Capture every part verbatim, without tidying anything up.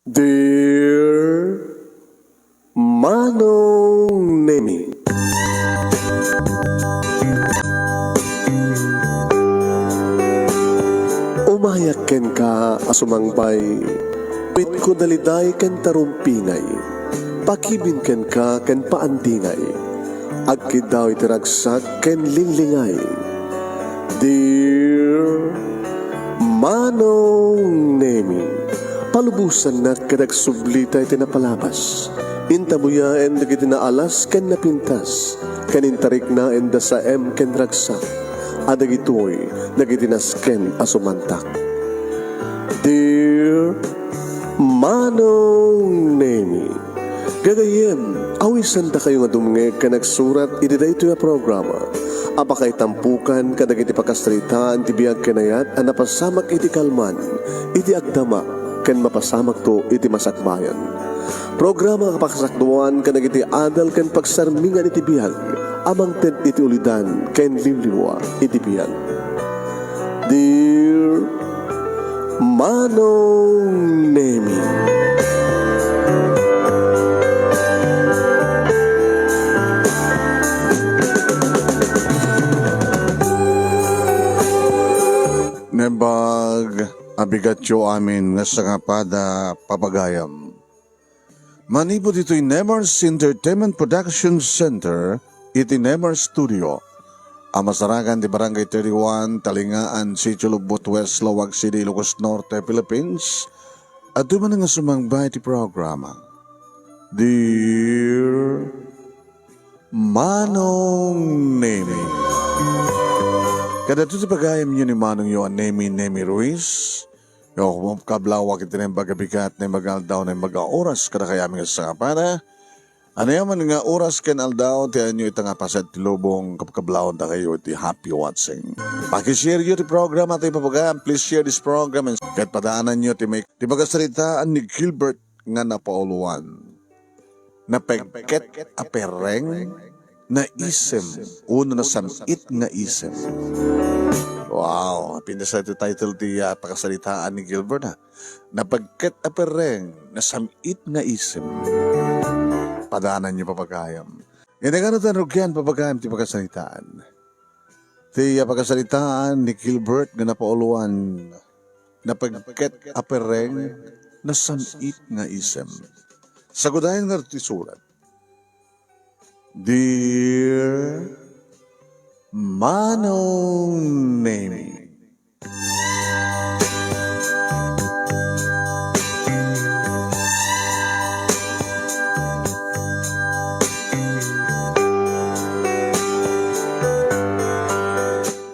Dear Manong Nemi. Umayak kenka a sumangbay, pitko daliday ken tarumpingay, pakibin kenka ken paandingay, agkiddaw iti ragsak ken linglingay. Dear Manong Nemi, palubosannak ket agsublita iti napalabas. Intabuyaen dagiti naalas ken napintas, ken intariknaen da saem ken ragsak. A dagitoy dagiti nasken a sumantak. Dear Manong Nemi, gagayyem, awisandakayo nga dumngeg ken agsurat iti daytoy a programa a pakaitampukan kadagiti pakasaritaan ti biag ken ayat a napasamak iti kalman, iti agdama, ken mapasamakto iti masakbayan. Programa a pakasakduan kadagiti adal ken pagsarmingan iti biag a mangted iti ulidan ken liwliwa iti biag. Dear Manong Nemi. Naimbag a bigatyo amin nga sangapada, papagayam. Manipud ditoy Nemers Entertainment Production Center iti Nemers Studio a masarakan ti Barangay thirty-one, Talingaan, Sitio Lugbot West, Laoag City, Ilocos Norte, Philippines, adda man nga sumangbay ti programa, Dear Manong Nemi. Kadagitoy ti pagayamyo ni Manongyo a Nemi, Nemi Ruiz, nga kumakablawak iti naimbag a bigat, naimbag a aldaw, naimbag a oras kadakayo amin nga sangapada. Ania man nga oras ken aldaw ti ayanyo ita nga paset ti lubong, kabkablawandakayo iti happy watching. Pakishare yo ti programa, ti papagayam. Please share this program and ket padaananyo ti may, ti pakasaritaan ni Gilbert nga napauluan. Napegket a perreng, naisem, uno nasam-it nga isem. Wow, napintas ti title ti, ah, pakasaritaan ni Gilbert, ha. Napegket a perreng, nasam-it nga isem. Padaananyo, papagayam. Iti kano tan rugian, papagayam, ti pakasaritaan. Ti, ah, pakasaritaan ni Gilbert nga napauluan, napegket a perreng, nasam-it nga isem. Sagudayen nga ti surat. Dear Manong Nemi.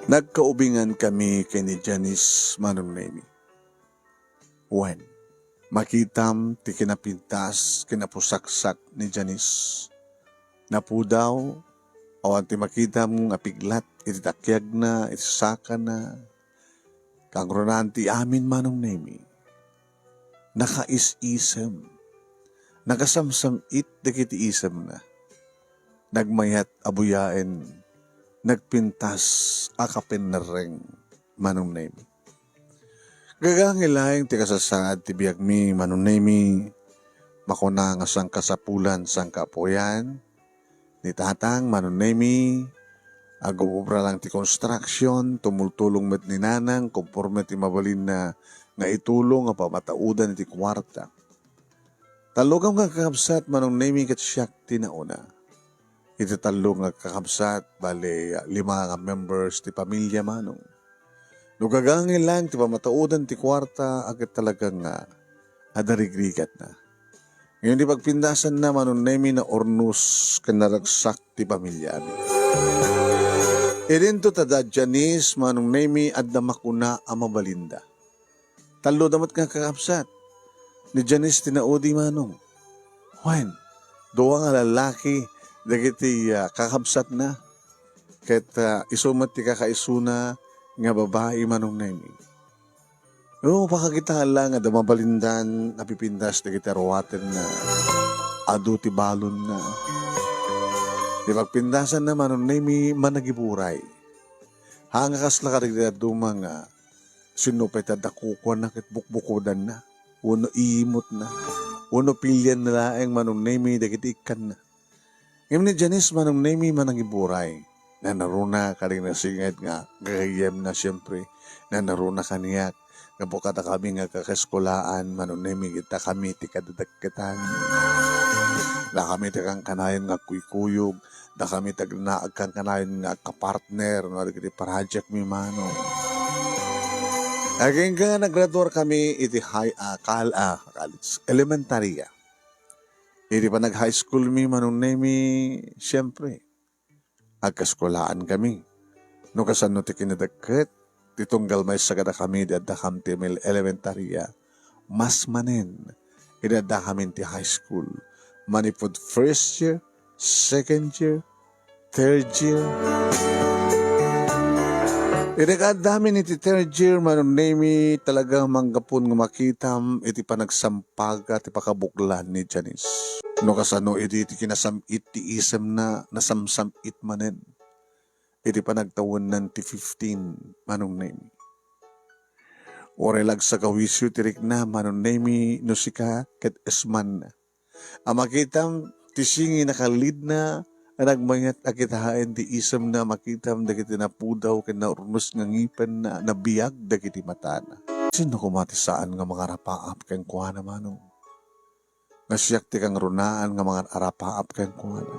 Nagkaubingan kami ken ni Janice, Manong Nemi. Wen, makitam ti kinapintas, kinapusaksak ni Janice. Napudaw, awan ti makitam nga piglat iti takiagna, iti sakana. Kangrunaan ti amin, Manong Nemi. Nakaisisem. Nakasamsam-it dagiti isemna. Nagmayat a buyaen. Nagpintas a kapennerreng, Manong Nemi. Gagangay laeng ti kasasaad ti biagmi, Manong Nemi. Makuna nga sangkasapulan, sangkaapuyan ni Tatang, Manong Nemi. Agobobra lang ti construction, tumultulong met ni Nanang, konforme ti mabalinna nga itulong a pamataudan iti kuarta. Tallo gayam nga kakabsat, Manong Nemi, ket siak ti nauna. Iti tallo nga kakabsat, bale, lima nga members ti pamilia, Manong. No gagangay lang ti pamataudan ti kuarta, a ket talaga nga adda rigrigatna. Ngem ti pagpintasanna, Manong Nemi, naurnos ken naragsak ti pamiliami. Idinto ta da Janice, Manong Nemi, adda makuna a mabalinda. Tallo da met nga kakabsat. Ni Janice ti naudi, Manong. Wen, dua nga lalaki dagiti, ah, kakabsatna. Ket, ah, isu met ti kakaisuna nga babai, Manong Nemi. O, pakakita la nga adda mabalindan a pipintas dagiti aruatenna. Adu ti balonna. Ti pagpintasanna, Manong Nemi, managiburay. Haan nga kasla kadagiti dadduma nga sinno pay ti adda kukuana ket bukbukodanna. wenno iyimutna, wenno pilianna laeng Manong Nemi dagiti ikkanna. Ngem ni Janice, Manong Nemi, manangiburay. Nanaruna kadagiti nasinged nga gagayyemna, siempre. Nanaruna kaniak. Gapu kadakami nga agkakaeskolaan, Manong Nemi, dakami ti kadadakketan. Dakami ti kankanayon nga agkuykuyog. Dakami ti agna-, agkankanayon nga agkapartner, no, dagiti project mi, Manong. Agingga nga naggraduar kami iti high, ah, kal-, ah, college, elementarya. Iti panag-high school mi, Manong Nemi, siempre, agkaeskolaan kami. No kasano ti kinadakket, ti tunggal maysa kadakami di addakami ti mil-, elementarya, mas manen, idi addakami ti high school. Manipud first year, second year, third year. Idi kaaddamin iti third year, Manong Nemi, talaga manggapun nga makitam iti panagsampaga ti pakabuklan ni Janice. No kasano idi ti kinasam-it ti isemna, nasamsam-it manen iti panagtawennan ti fifteen, Manong Nemi. Uray la agsagawisyo ti rikna, Manong Nemi, no sika ket esmanna. A makitam ti singi nakallidna, a nagmayat a kitaen ti isemna, makitam dagiti napudaw ken naurnos nga ngipenna, nabiag dagiti matana. Sinno koma ti saan nga mangarapaap kenkuana, Manong? Nga siak ti kangrunaan nga mangarapaap kenkuana.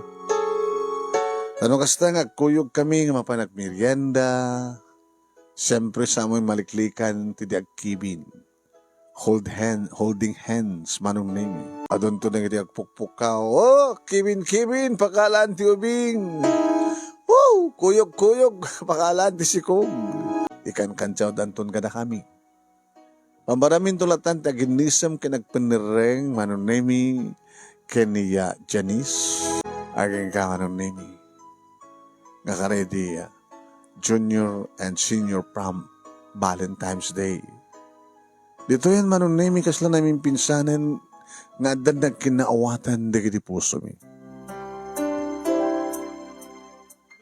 Ta no kasta nga agkuyog kami nga mapan agmerienda, siempre, samoy maliklikan ti di agkibin. Hold hand, holding hands, Manong Nemi. Adunto dagiti agpukpukaw. "Oh, Kevin, Kevin, pakalaan ti ubing. Woo, kuyog, kuyog, pakalaan ti sikog." Ikankantiawdanton kadakami. Pambaramminto latan ti aginnisem ken agpennerreng, Manong Nemi, ken ni Janice. Agingga, Manong Nemi, nga karedi, ah, junior and senior prom, Valentine's Day. Ditoyen, Manong Nemi, kasla namimpinsanen nga addan nagkinnaawatan dagiti pusomi.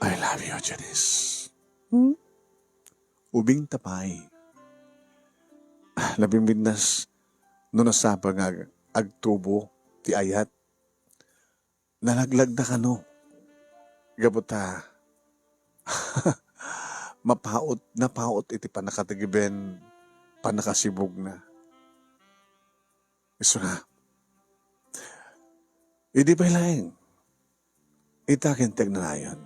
"I love you, Janice." Hmm? Ubingta pay. Ah, nabimbinnas no nasapa nga ag-, agtubo ti ayat. Nalaglagda kano. Gapu ta, mapaut, napaut iti pannakatagiben, pannakasibugna. Isu nga, idi pay laeng, ita ken ti agnanayon,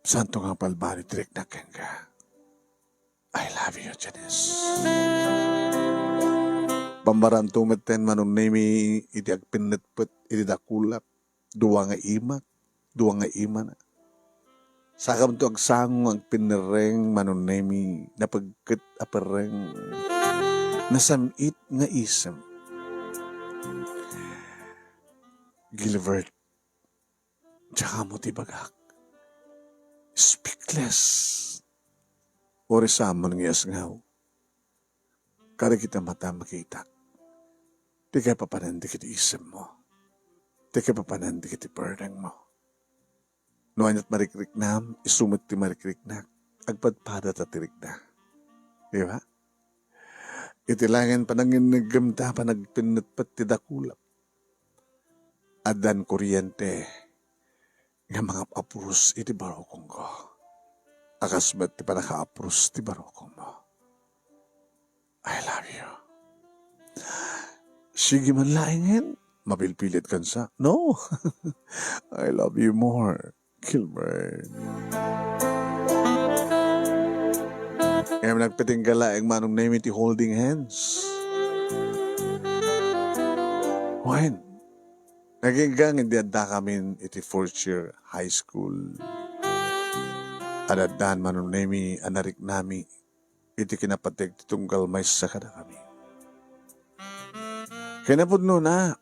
saanto nga palbali ti riknak kenka. "I love you, Janice." Pambaramto metten, Manong Nemi, iti agpinnetpet iti dakulak, dua nga imak, dua nga imana. Sakamto agsango nga agpinerreng, Manong Nemi, napegket a perreng. Nasam-it nga isem. "Gilbert, diak ammo ti ibagak. Speechless. Uray saan man nga iasngaw. Kadagiti mata makitak. Ti kaipapanan dagiti isemmo. Ti kaipapanan dagiti perdengmo. No aniat marikriknam, isu met ti marikriknak. Agpadpadata ti rikna." Di ba? Iti laengen pananginneggemta, panagpinnetpet ti dakulak, addan kuryente nga mangap-aprus iti barukongko. A kas met ti pannakaapros ti barukongmo. "I love you." Sige man laengen, mapilpilit kansa. "No. I love you more, Gilbert." Ngem nagpitingga laeng, Manong Nemi, ti holding hands. Wen, naginggang idi addakamin iti fourth year high school. Ad-addan, Manong Nemi, a nariknami iti kinapateg ti tunggal maysa kadakami. Kinapudnona,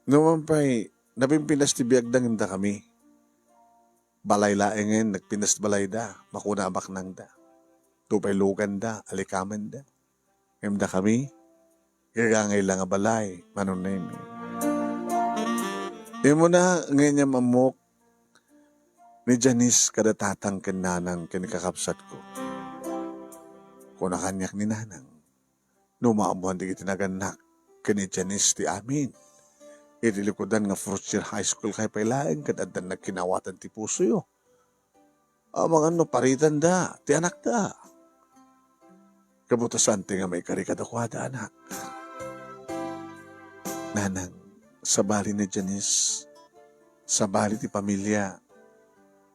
numan pay, napimpinas ti biagda ngem dakami. Balay laengen, nagpinas balayda, makuna a baknangda. Tupay luganda, alikamenda. Ngem dakami, gagangay la nga balay, Manong Nemi. Immuna ngem ammok ni Janice kada tatang ken nanang ken ni kakabsatko. Kuna kaniak ni nanang, no maammoan dagiti nagannak, ken ni Janice ti amin. Iti likudan nga first year high school kay pay laeng ket addan nagkinawatan ti pusoyo. Amangan no paritanda ti anakda. Kabutasan ti nga maikari kadakuada, anak. Nanang, sabali ni Janice, sabali ti pamilya,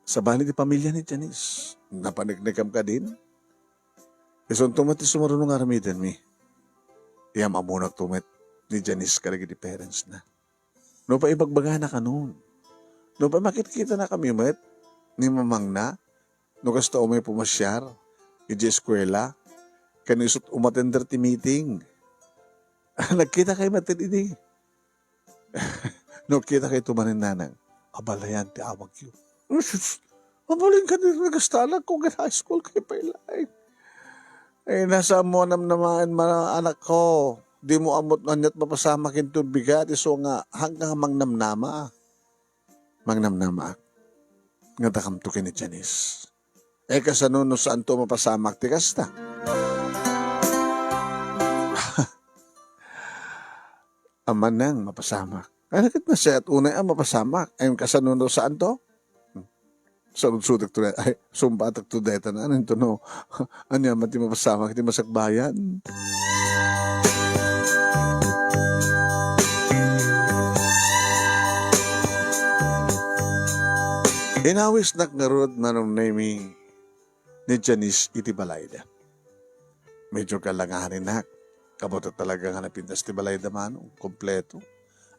sabali ti pamilya ni Janice. Napaneknekem kadin? Isunto met ti sumaruno nga aramidenmi. Iyam-amonak to met ni Janice kadagiti parents na. No pay ibagbagana kanon, no pay makitkitana kami met ni mamangna, no kasta umay pumasiar iti eskuela, ken isut' umatender ti meeting. Nagkita kay met idi. No kita kay tumanin nanang, abalayan ti awagyo. Sus, mabalin ka di nagastalan ko ken high school kay pay laeng. Eh, nasa mo namnamaen man, anak ko. Di mo ammot no aniat mapasamak inton bigat, isu nga hanggang mangnamnama. Mangnamnamaak nga dakamto ken ni Janice. Eh, kasano no saanto mapasamak ti kasta? Amanang mapasamak. Ay, ket nasayaat unay a mapasamak. Ay, kasano no saanto? Hmm. Sarudsodek to, ay, sumbatek to dayta na, ano to, no? Ania man ti mapasamak iti masakbayan? Inawisnak ngarud, Manong Nemi, ni Janice iti balayda. Medyo kalanganin, nak. Kabota talaga nga napintas ti balayda, Manong, kompleto.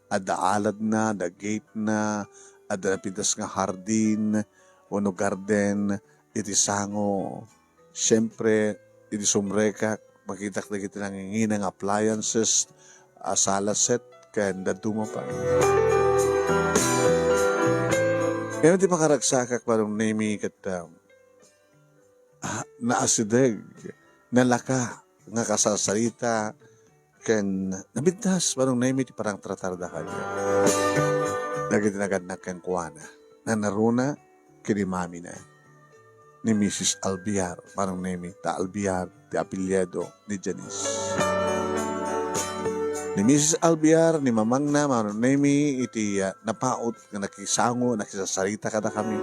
Adda aladna, adda gate na, adda napintas nga hardin, wenno garden, iti sango. Siempre, iti sumrekak, makitak dagiti nangingina nga appliances, a sala set, ken dadduma pay. Ngayon, ti makaragsakak, Manong Nemi, ket, um, ah, naasideg, nalaka nga kasarsarita, ken nabintas, Manong Nemi, ti panangtratarda kaniak. Dagiti nagannak kenkuana, nanaruna ken ni mamina, ni Misis Albiar, Manong Nemi, ta Albiar ti apelyido ni Janice. Ni Misis Albiar, ni mamangna, Manong Nemi, iti, ah, napaut nga nakisango, nakisarsarita kadakami.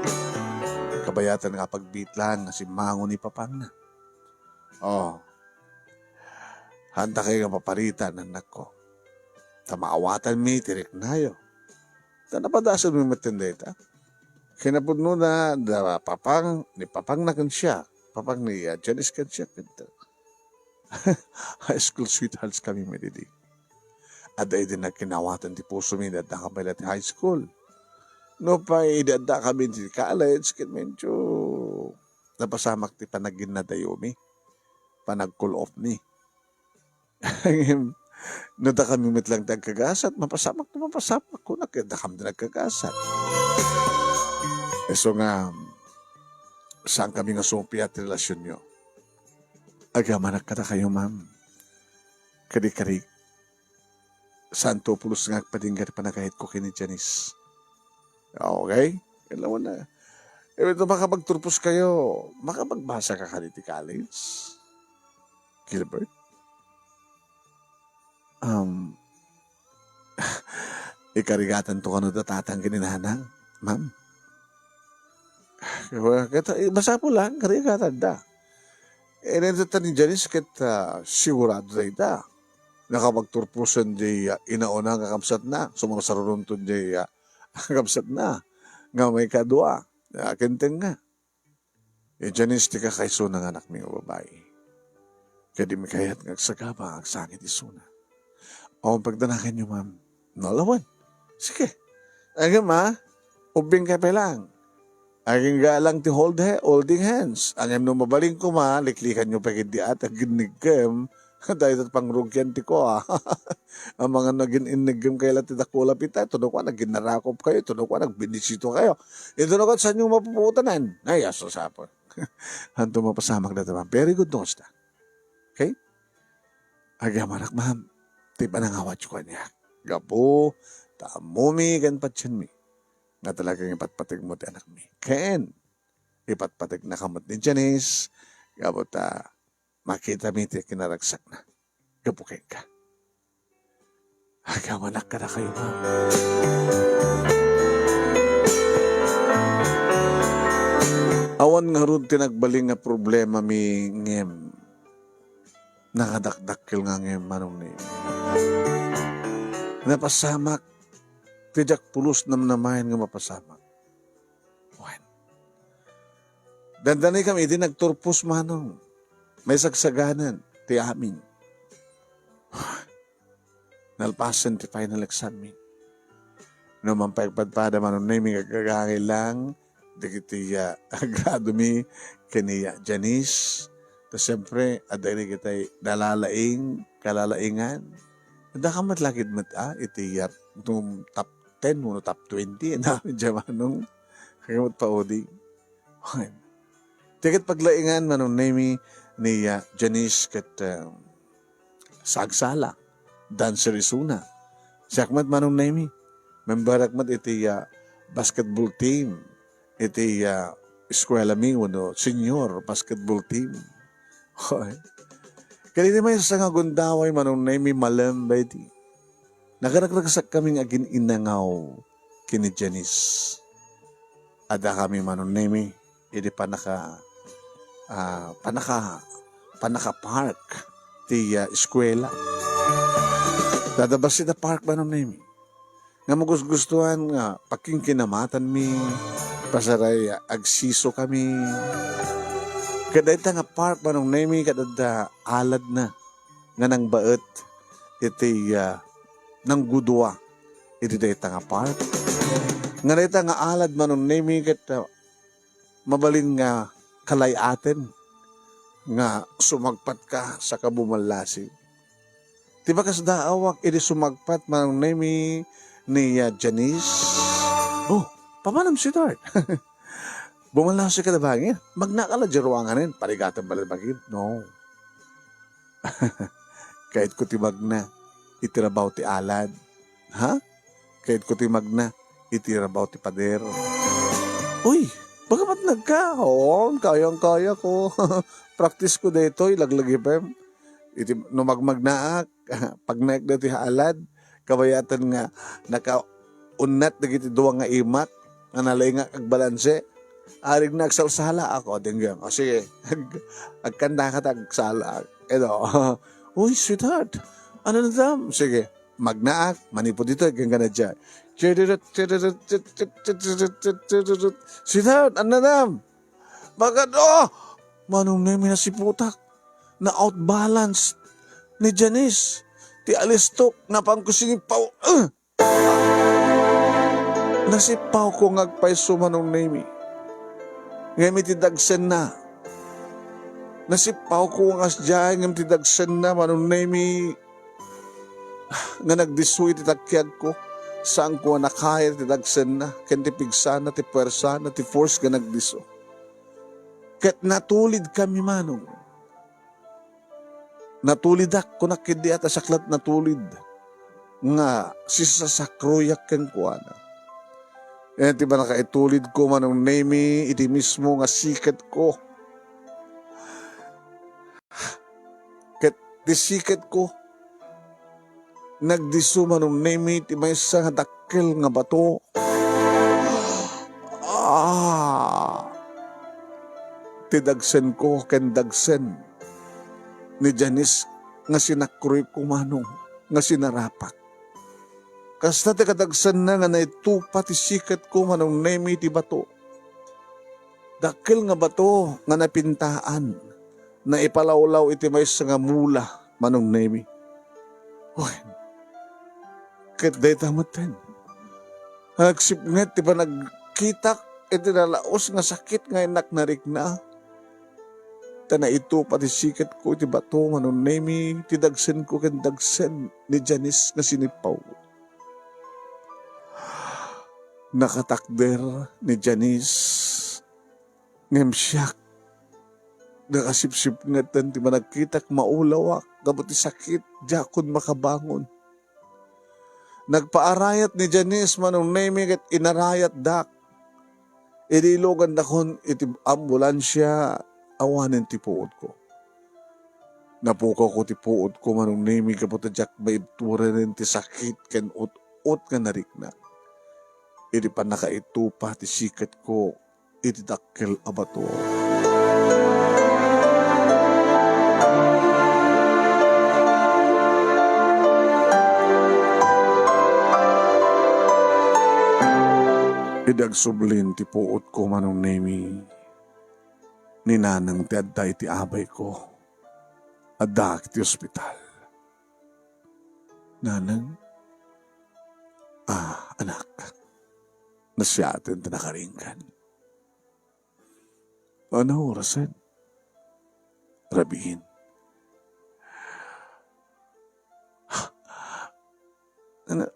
Kabayatan nga apagbitlang nga simmango ni papangna. Oh. Hanta kay nga paparitan, annakko. Ta maawatanmi ti riknayo. Ta napadasanmi met dayta. Kinapudnona, da papang, ni papangna ken siak. Papang ni, ah, Janice ken siak ket, high school sweethearts kami met idi. Adda idi nagkinawatan ti pusomi, idi addakami la ti high school. Nupay idi addakami ti college, ket medyo napasamak ti panaginnadayomi, panag-cool off mi. Ngem, no dakami met lang ti agkagasat, mapasamak no mapasamak, kunak, ket dakam ti nagkagasat. Isu nga, saankami nga supiat ti relasionyo. Agamanak kadakayo, ma'am. Kadi-kadi, saanto pulos nga agpadingga ti panagayatko ken ni Janice. Okay? Kailangan na. Eh, ito, makapagturpos kayo, makapagbasa ka kadi ti college? Gilbert? Um, ikarigatan to kano da tatang ken ni nanang, ma'am? Ket, eh, masapul lang, karigatan da. Eh, naimbag ta ni Janice ket, ah, sigurado dayta. Nakapagturposen diay, ah, inauna nga kabsatna, sumarsaruronton diay, ah, kabsatna nga maikadua. Ah, kenteng nga. Eh, Janice ti kakaisuna nga anakmi nga babai. Ket dimi kayat nga agsagaba nga agsangit isuna. O, pagdanakanyo, ma'am. No, lawen. Sige. Agem, ah. Ubbing kay pay lang. Agingga lang ti hold he-, holding hands. Ngem no mabalin koma, liklikanyo pay ketdi at aginnigkem. Dayta ti pangrugian ti kua. Amangan no agin-innigkem kayo la ti dakula pita. Ito no kua, naginnarakop kayo. Ito no kua, nagbinisito kayo. Ito no kua, saan yung mapuputan? Ay, aso sapon. Hanto mapasamak data, ma'am. Very good, no, kasta. Okay? Agyamanak, ma'am, ti panangawatyo kaniak. Gapu, ta ammomi ken patienmi nga talagang ipatpategmo ti anakmi. Ken, ipatpategnaka met ni Janice, gapu ta makitami ti kinaragsakna. Gapu kenka. Agyaman kadakayo, ma'am. Awan ngarud ti nagbalin nga problemami ngem nakadakdakkel nga ngem, Manong Nemi. Napasamak, ti diak pulos namnamaen nga mapasamak. Wen. Dandani kami idi nagturpos, Manong. Maisagsaganan ti amin. Nalpasen ti final exam mi. No man pay agpadpada, Manong Nemi, nga agagangay lang dagiti, ah, gradomi ken ni, ah, Janice. Ta siyempre, adda dagiti nalalaing, kalalaingan. Adda ka met lagid met, ah, iti, ah, top ten wenno top twenty, na, diay Manong. Kaya met paudi. Ti ket paglaingan, Manong Nemi, ni, ah, Janice ket, ah, Sagsala, dancer isuna. Siak met, Manong Nemi, memberak met iti, ah, basketball team, iti, ah, eskuelami wenno senior basketball team. Hoy. Ket iti maysa nga gundaway, Manong Nemi, malem daydi. Nakaragsak kami nga agin-inangaw ken ni Janice. Adda kami, Manong Nemi, idi panaka-, ah, panaka-, panaka-park ti, ah, eskuela. Dada bassit a park, Manong Nemi. Nga magusgustuan nga pakinkinamatami, pasaray agsiso kami. Ket dayta nga park, Manong Nemi, ket adda aladna nga nangbaet iti, ah, nanggudua iti dayta nga park. Nga dayta nga alad, Manong Nemi, ket, ah, mabalin nga kalay-aten nga sumagpatka saka bumallasi. Ti bakas daawak idi sumagpat, Manong Nemi, ni, ah, Janice. Oh, papanam si Dart? Bumallasi ka na bangin? Magnaak la diay ruanganen, parigatem bala bagim. No. Kayatko ti magna iti rabaw ti alad. Ha? Kayatko ti magna iti rabaw ti pader. Uy, baka matnag ka? Oo, kayang-kaya ko. Practice ko daytoy, laglagipem. Iti, no magmagnaak, pagnaek daytoy alad, kabayatan nga nakaunnat dagiti dua nga imak, nga nalaingak agbalanse. Arigna agsalsala ako, denggem. O, sige. Ag-, agkanta ka ta agsala. Edo. Uy, sweetheart. Ano na tam? Sige. Magnaak, manipud dito, agkanta na dyan. Sweetheart, ano na tam? Bakit? Oh! Manong Nemi, nasiputak. Na-out balance ni Janice. Ti alistok, napan ko sinipaw. Uh! Nasipawko nga agpayso, Manong Nemi. Ngem iti dagsenna. Nasipawko nga asdiay, ngem ti dagsenna, Manong Nemi, nga nagdisso iti takkiagko. Saanko a nakayat ti dagsenna, ken ti pigsana, ti puersana, ti force nga nagdisso. Ket natulid kami, Manong. Natulidak, kunak ketdi a ta siak lat natulid nga sisasakroyak kenkuana. Iti panakaitulidko, Manong Nemi, iti mismo nga siketko. Ket ti siketko, nagdisso, Manong Nemi, ti maysa nga dakkel nga bato. Ah! Ti dagsenko ken dagsen ni Janice nga sinakroyko, Manong, nga sinarapak. Kasta ti kadagsenna nga naitupa ti siketko, Manong Nemi, ti bato. Dakkel nga bato nga napintaan, naipalawlaw iti maysa nga mula, Manong Nemi. Wen, ket dayta metten. Agsipnget ti panagkitak iti nalaus nga sakit nga innak narikna. Ta naitupa ti siketko iti bato, Manong Nemi, ti dagsenko ken dagsen ni Janice nga sinipaw. Nakatakder ni Janice, ngem siak, nakasipsipnget ti panagkitak, maulawak gapu ti sakit, diakon makabangon. Nagpaarayat ni Janice, Manong Nemi, ket inarayatdak. Idi ilugandakon iti ambulansia, awanen ti puodko. Napukawko ti puodko, Manong Nemi, gapu ta diak maibturen ti sakit ken ut-ot nga nariknak idi pannakaitupa ti siketko iti dakkel a bato. Idi agsublin ti puodko, Manong Nemi, ni Nanang ti adda iti abayko. Addaak iti ospital. Nanang? Ah, anak. Nasiaten ta nakaringgan. Ano orasen? Rabiin. Ano?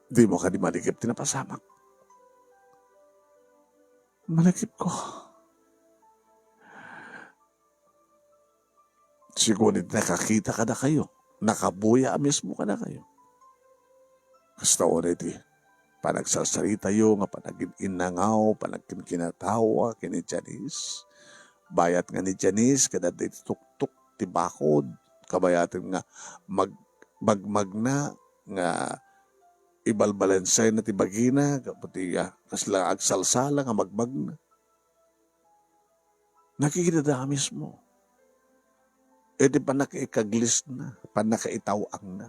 Dimo kadi malagip ti napasamak? Malagipko. Siguro iti nakakita kadakayo, nakabuya a mismo kadakayo. Kasta unay ti panagsarsaritayo nga panagin-innangaw, panagkinkinatawa ken ni Janice. Bayat nga ni Janice, kada ti tuktok ti bakod, kabayaten nga mag-, magmagna nga ibalbalansayna ti bagina, gapu ti, ah, kasla agsalsala nga magmagna. Nakikita da mismo iti pannakaikaglisna, pannakaitaw-angna.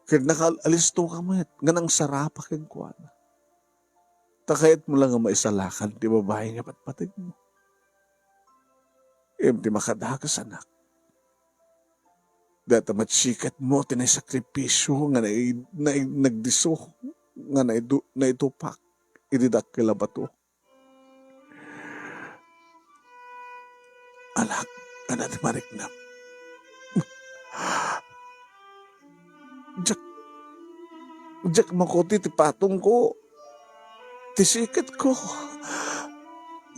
Ket nakaalisto ka met nga nangsarapa kenkuana. Ta kayatmo la nga maisalakad ti babai nga patpategmo. Ngem ti makadagus, anak, dayta met siketmo ti naisakripisio nga nai-, nai-, nagdisso, nga naidu-, naitupak iti dakkel a bato. Anak, adda ti mariknam. Diak, diak makuti ti patongko, ti siketko.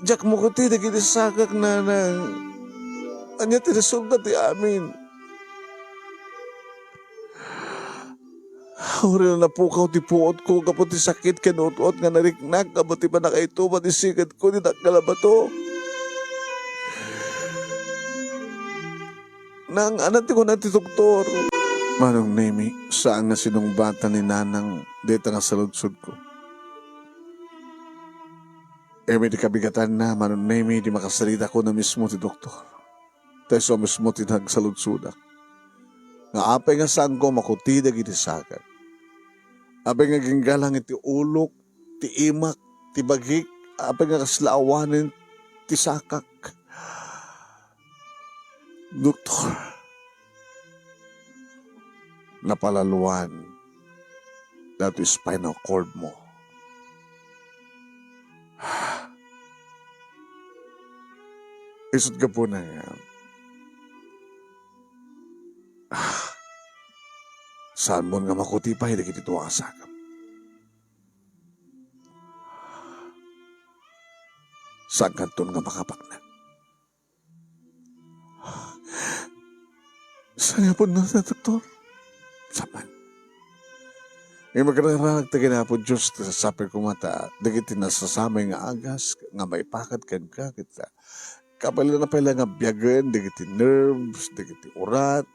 Diak makuti dagiti sakak, Nanang. Ania ti resulta ti amin? Awan la napukaw ti puotko gapu ti sakit ken ut-ot nga nariknak gapu ti pannakaitupa ti siketko ti dakkel a bato. Nang, ania ti kuna ti doktor? Manong Nemi, saan nga sinungbatan ni Nanang dayta nga saludsodko. Ngem iti kabigatanna, Manong Nemi, idi makasarita kuna mismo ti doktor. Ta isu mismo ti nagsaludsodak. Nga apay nga saanko a makuti dagiti sakak? Apay nga ginggalang iti ulok, ti imak, ti bagik? Apay nga kasla awanen ti sakak? Doktor, napalaloan daytoy spinal cord mo. Isut' gapuna nga, ah, saan mo nga makuti pay dagiti dua a sakam. Saan kanton nga makapakna? Saan nga pudno, doktor? Saman. Ngem agragrananak ta ken Apo Dios, ta sapay koma ta dagiti nasasamay nga agas nga maipakat kenka, ket kabaelanna pay la nga biagen dagiti nerves, dagiti urat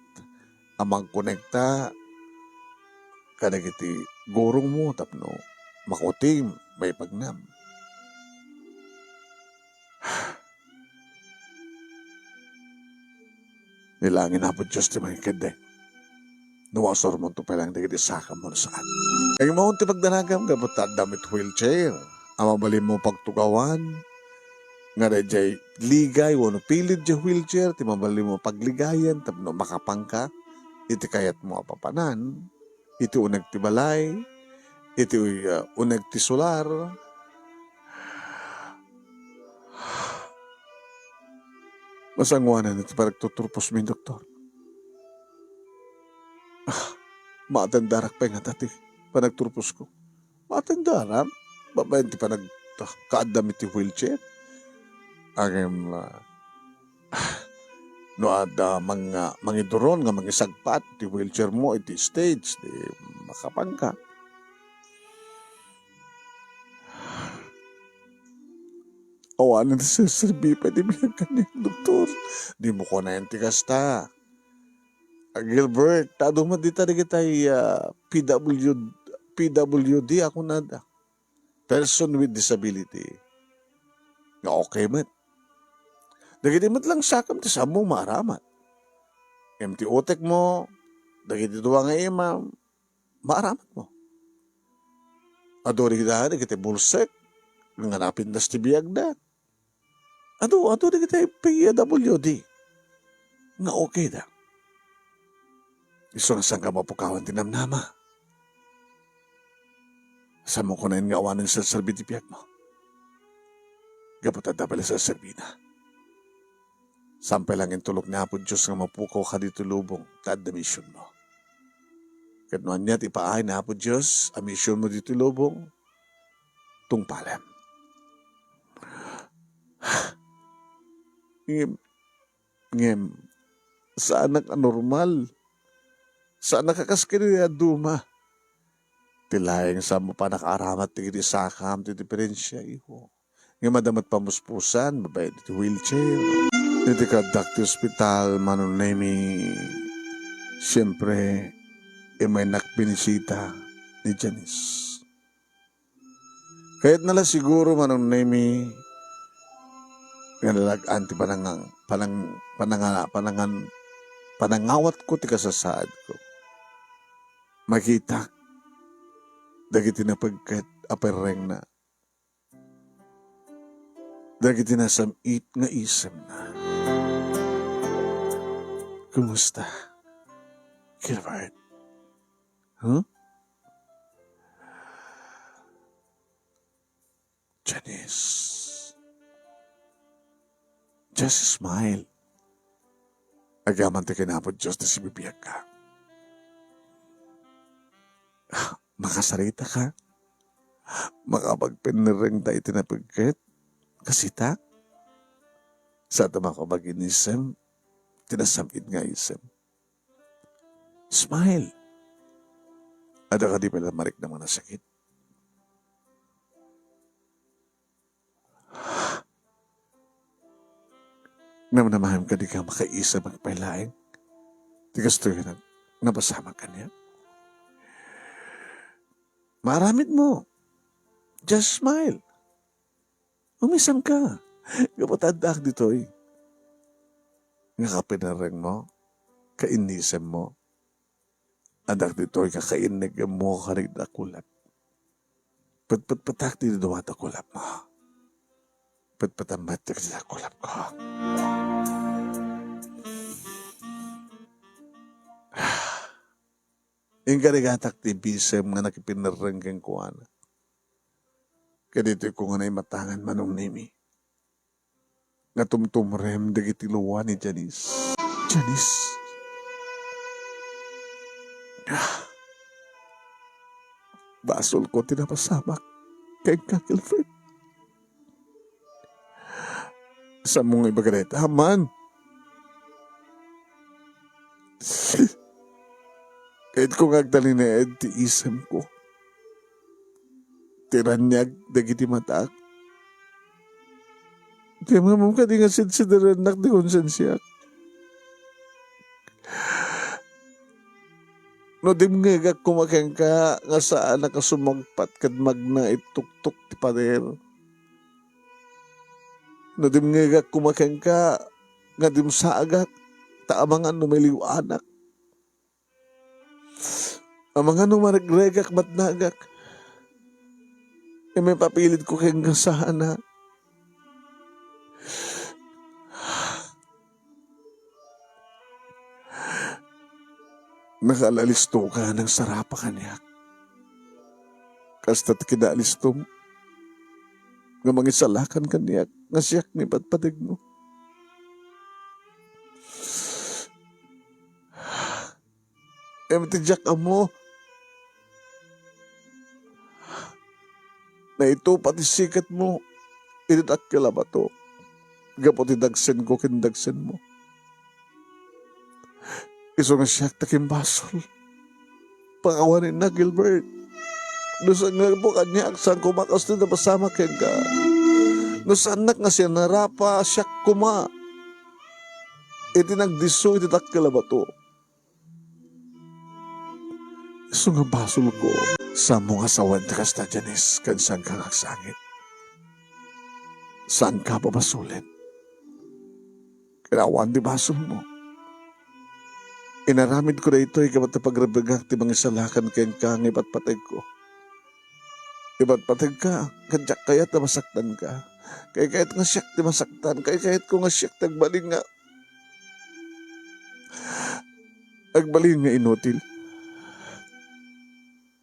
a mangkonekta kadagiti gurongmo tapno makutim maipagnam. Ni langit, Apo Dios, ti mangikeddeng no mausurmonto pay laeng dagiti sakam wenno saan. Ngem ti pagdanagam gapu ta addam iti wheelchair a mabalinmo pagtugawan, nga daydiay ligay wenno pilid diay wheelchair ti mabalinmo pagligayen tapno makapanka iti kayatmo a papanan, iti uneg ti balay, iti, uh, uneg ti solar. Masangoanan iti panagtuturposmi, doktor. Ah, maatendarak pay ngata ti panagturposko. Maatendaram, babaen ti panag-, kaaddam iti wheelchair. Ngem, ah, no adda mang-, mangiduron nga mangisagpat ti wheelchair mo iti stage, di makapanka. Awanen ti serserbi pay ti biag kaniak, doktor. Dimo kunaen ti kasta. Gilbert, ta adu met dita dagitay, ah, P W, P W D a kunada. Person with disability. Nga okay met. Dagiti met lang sakam ti saanmo maaramat. Ngem ti utekmo, dagiti dua nga imam, maaramatmo. Adu dagita, dagiti bulsek, nga napintas ti biagda. Adu, adu dagiti P W D nga okayda. Isu nga saanka mapukawan ti namnama. Saanmo kunaen nga awanen serserbi ti biagmo. Gapu ta adda pay la serserbina. Saan pay lang intulok ni Apo Dios nga mapukaw ka ditoy lubong ta adda misionmo. Ket no ania ti ipaay ni Apo Dios a misionmo ditoy lubong, tungpalem. Ngem, ngem, saanak a normal. Saanak a kas ken ni dadduma. Ti laeng, saanmo pay nakaaramat dagiti sakam ti diferensia, iho. Ngem adda met pamuspusan, babaen iti wheelchair. Iti kaaddak ti ospital, Manong Nemi, siempre, imaynak binisita ni Janice. Kayatna la siguro, Manong Nemi, nga nalag-an ti panangang-, panang-, panangala-, panangan-, panangawatko ti kasasaadko. Makitak dagiti napigket a perrengna, dagiti nasam-it nga isemna. Kumusta, Gilbert? Huh? Janice. Just smile. Agyamanak ken Apo Dios ta sibibiagka. Makasarita ka. Makapagpinnerreng ta iti napigket. Kasita. Sa ta makapag-inisem. Ti nasam-it nga isem. Smile. Adda kadi pay la mariknam a nasakit? Namnamaem kadi nga makaisem pay laeng ti kastoy nga nag-, napasamak kaniak? Maaramidmo. Just smile. Umisemka. Gapu ta addaak ditoy. Nga kapinerrengmo, kainisemmo. Addaak ditoy nga kainnegemmo kadagiti dakulap. Petpetpetak ti dua a dakulapmo. Petpetam met ti dakulapko. Inkarigatak ti bisem nga nakipinerreng kenkuana. Kaditoy ko nga naimatangan, Manong Nemi, nga tumtumrem dagiti lua ni Janice. Janice. Ah. Basolko ti napasamak kenka, Gilbert. Saanmo nga ibaga dayta, man? Kayatko nga agtalinaed ti isemko. Ti raniag dagiti mataak. Ti ammom kadi nga sidsiderennak ti konsensiak. No dimngegak koma kenka nga saanak a sumagpat ken magna iti tuktok ti pader. No dimngegak koma kenka nga dimsaagak, ta amangan no maliw-anak. Amangan no maregregak, matnagak. Ngem ipapilitko kenka sana. Nakaalalistoka, nangsarapa kaniak. Kasta ti kinaalistom nga mangisalakan kaniak nga siak ni padpadegmo. Ngem ti diak ammo, naitupa ti siketmo iti dakkel a bato gapu ti dagsenko ken dagsenmo. Isu nga siak ti kimbasol. Pakawanennak, Gilbert. No saan nga gapu kaniak, saan koma kastoy napasamak kenka. No saannak nga sinarapa, siak koma iti nagdisso iti dakkel a bato. Isu nga basolko. Saanmo nga sawen ti kasta, Janice, ken saanka nga agsangit. Saanka a babasolen. Ken awan ti basolmo. Inaramidko daytoy gapu ta pagrebengak ti mangisalakan kenka nga ipatpategko. Ipatpategka, ket diak kayat a masaktanka. Kaykayat nga siak ti masaktan. Kaykayatko nga siak ti agbalin nga, agbalin nga inutil.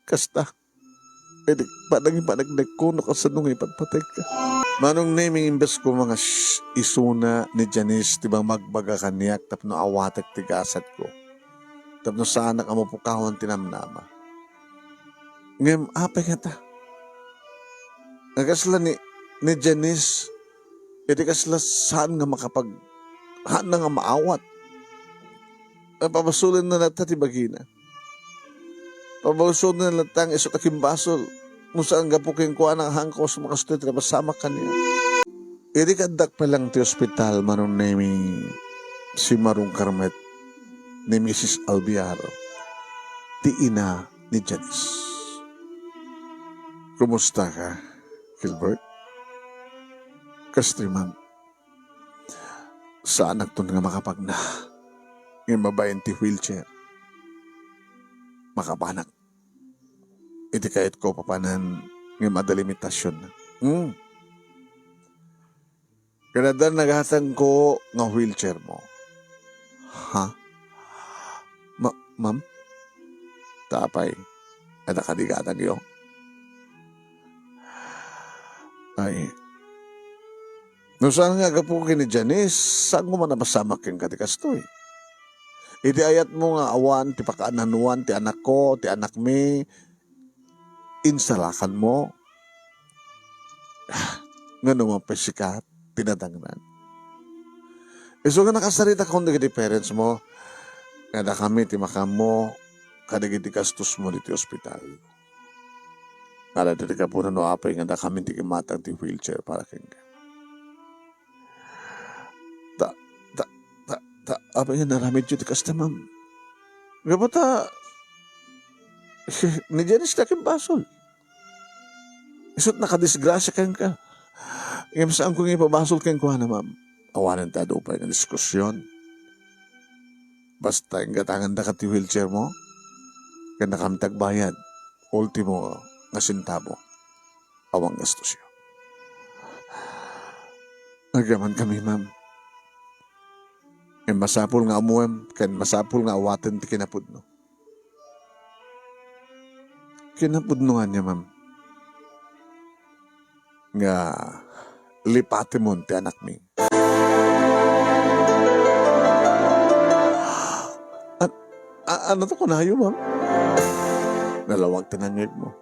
Kasta, idi panangipanagnek ko no kasano nga ipatpategka. Manong Neming, imbes ko nga s-, isuna ni Janice ti mangmagbaga kaniak tapno awatek ti gasatko. Tapno saanak a mapukawan ti namnama. Ngem apay ngata? Nga kasla ni, ni Janice, idi kasla saan nga makapag-, haanna nga maawat. Ay, pabasolenna latta ti bagina. Pabasolenna latta nga isu ti agimbasol. No saan gapu kenkuana nga haanko a sumakastoy ti napasamak kaniak. Idi kaaddak pay lang ti ospital, Manong Nemi, simmarungkar met ni Misis Albiaro, ti ina ni Janice. "Kumusta ka, Gilbert?" "Kastoy, ma'am. Saanakton nga makapagna. Ngem mabain ti wheelchair. Makapanak. Iti kayatko papanen, ngem adda limitasionna." "Hmm. Ken adda nagatangko nga wheelchair mo." "Ha? Ma-, ma'am? Ta apay, adda kadi gatangyo?" "Ay, no saan nga gapu ken ni Janice, saan ko man a masamak kenka ti kastoy? Iti ayatmo nga awan ti pakaananuan ti anakko, ti anakmi, insalakanmo. Ngano man pay sika ti nadangnan?" Isu nga nakasaritakon dagiti parents mo, nga dakami ti makaammo kadagiti gastosmo ditoy ospital. Ngala ti gapuna no apay nga dakami ti kimmatang ti wheelchair para kenka. Ta, ta, ta, ta, apay nga naramidyo ti kasta, ma'am? Gapu ta, ni Janice ti agimbasol. Isu't nakadisgrasia kenka. Ngem saanko nga ipabasol kenkuana, ma'am. Awanen ti adu pay nga diskusion. Basta inggatangandaka ti wheelchair mo, ken dakami ti agbayad. Ultimo nga sentabo, awan gastosyo. Agyamankami, ma'am. Ngem masapul nga ammoem, ken masapul nga awaten ti kinapudno. Kinapudno ania, ma'am, nga lipatemon ti anakmi?" "An-, a-, ano to kunayo, ma'am?" Nalawag ti nangngegmo.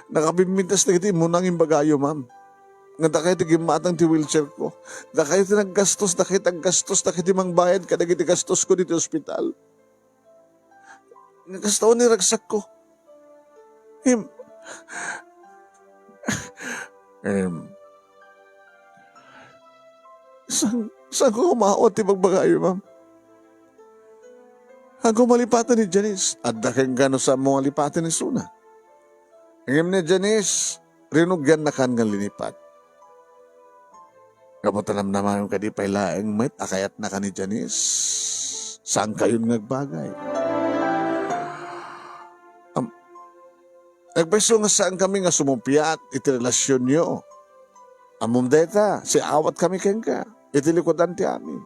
"Nakabimmintas dagiti immuna nga imbagayo, ma'am. Nga dakayo ti gimmatang ti wheelchair ko. Dakayo ti naggastos, dakayo ti aggastos, dakayo ti mangbayad kadagiti gastosko ditoy ospital. Nga kasta ni ragsakko. Em, em, saan, saanko nga maawat ti bagbagayo, ma'am? Saanko malipaten ni Janice?" "Adda kenka no saanmo nga lipaten isuna. Ngem ni Janice, rinugiannakan nga linipat. Gapu ta namnamaem kadi pay laeng met a kayatnaka ni Janice. Saankayon nga agbagay. Am, nagpayso nga saankami nga sumupiat iti relasionyo. Ammom dayta, siawatkami kenka iti likudan ti amin.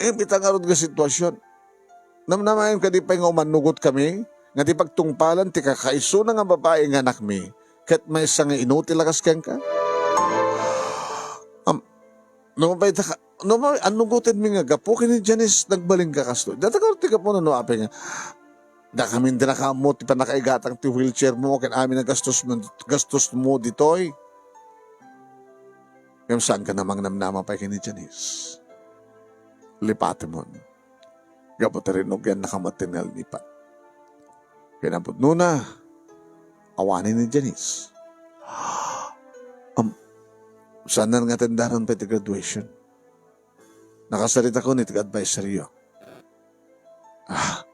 Em, ita ngarud nga situasion. Namnamaem kadi pay nga umannugotkami nga ti pagtungpalan ti kakaisuna nga babai nga anakmi, ket maysa nga inutil a kas kenka? Am, no mapay ta ka, no mapay annugotenmi nga gapu ken ni Janice nagbalinka kastoy. Dayta ngarud ti gapuna no apay nga dakamin ti nakaammo ti pannakaigatang ti wheelchair mo ken amin a gastos mo, gastos mo ditoy. Ngem saanka a mangnamnama pay ken ni Janice. Lipatemon. Gapu ta rinugiannaka met nga lipat. Kinapudnona, awanen ni Janice. Am, saan nga atendaran pay ti graduation? Nakasaritakon iti advisoryo." "Ah,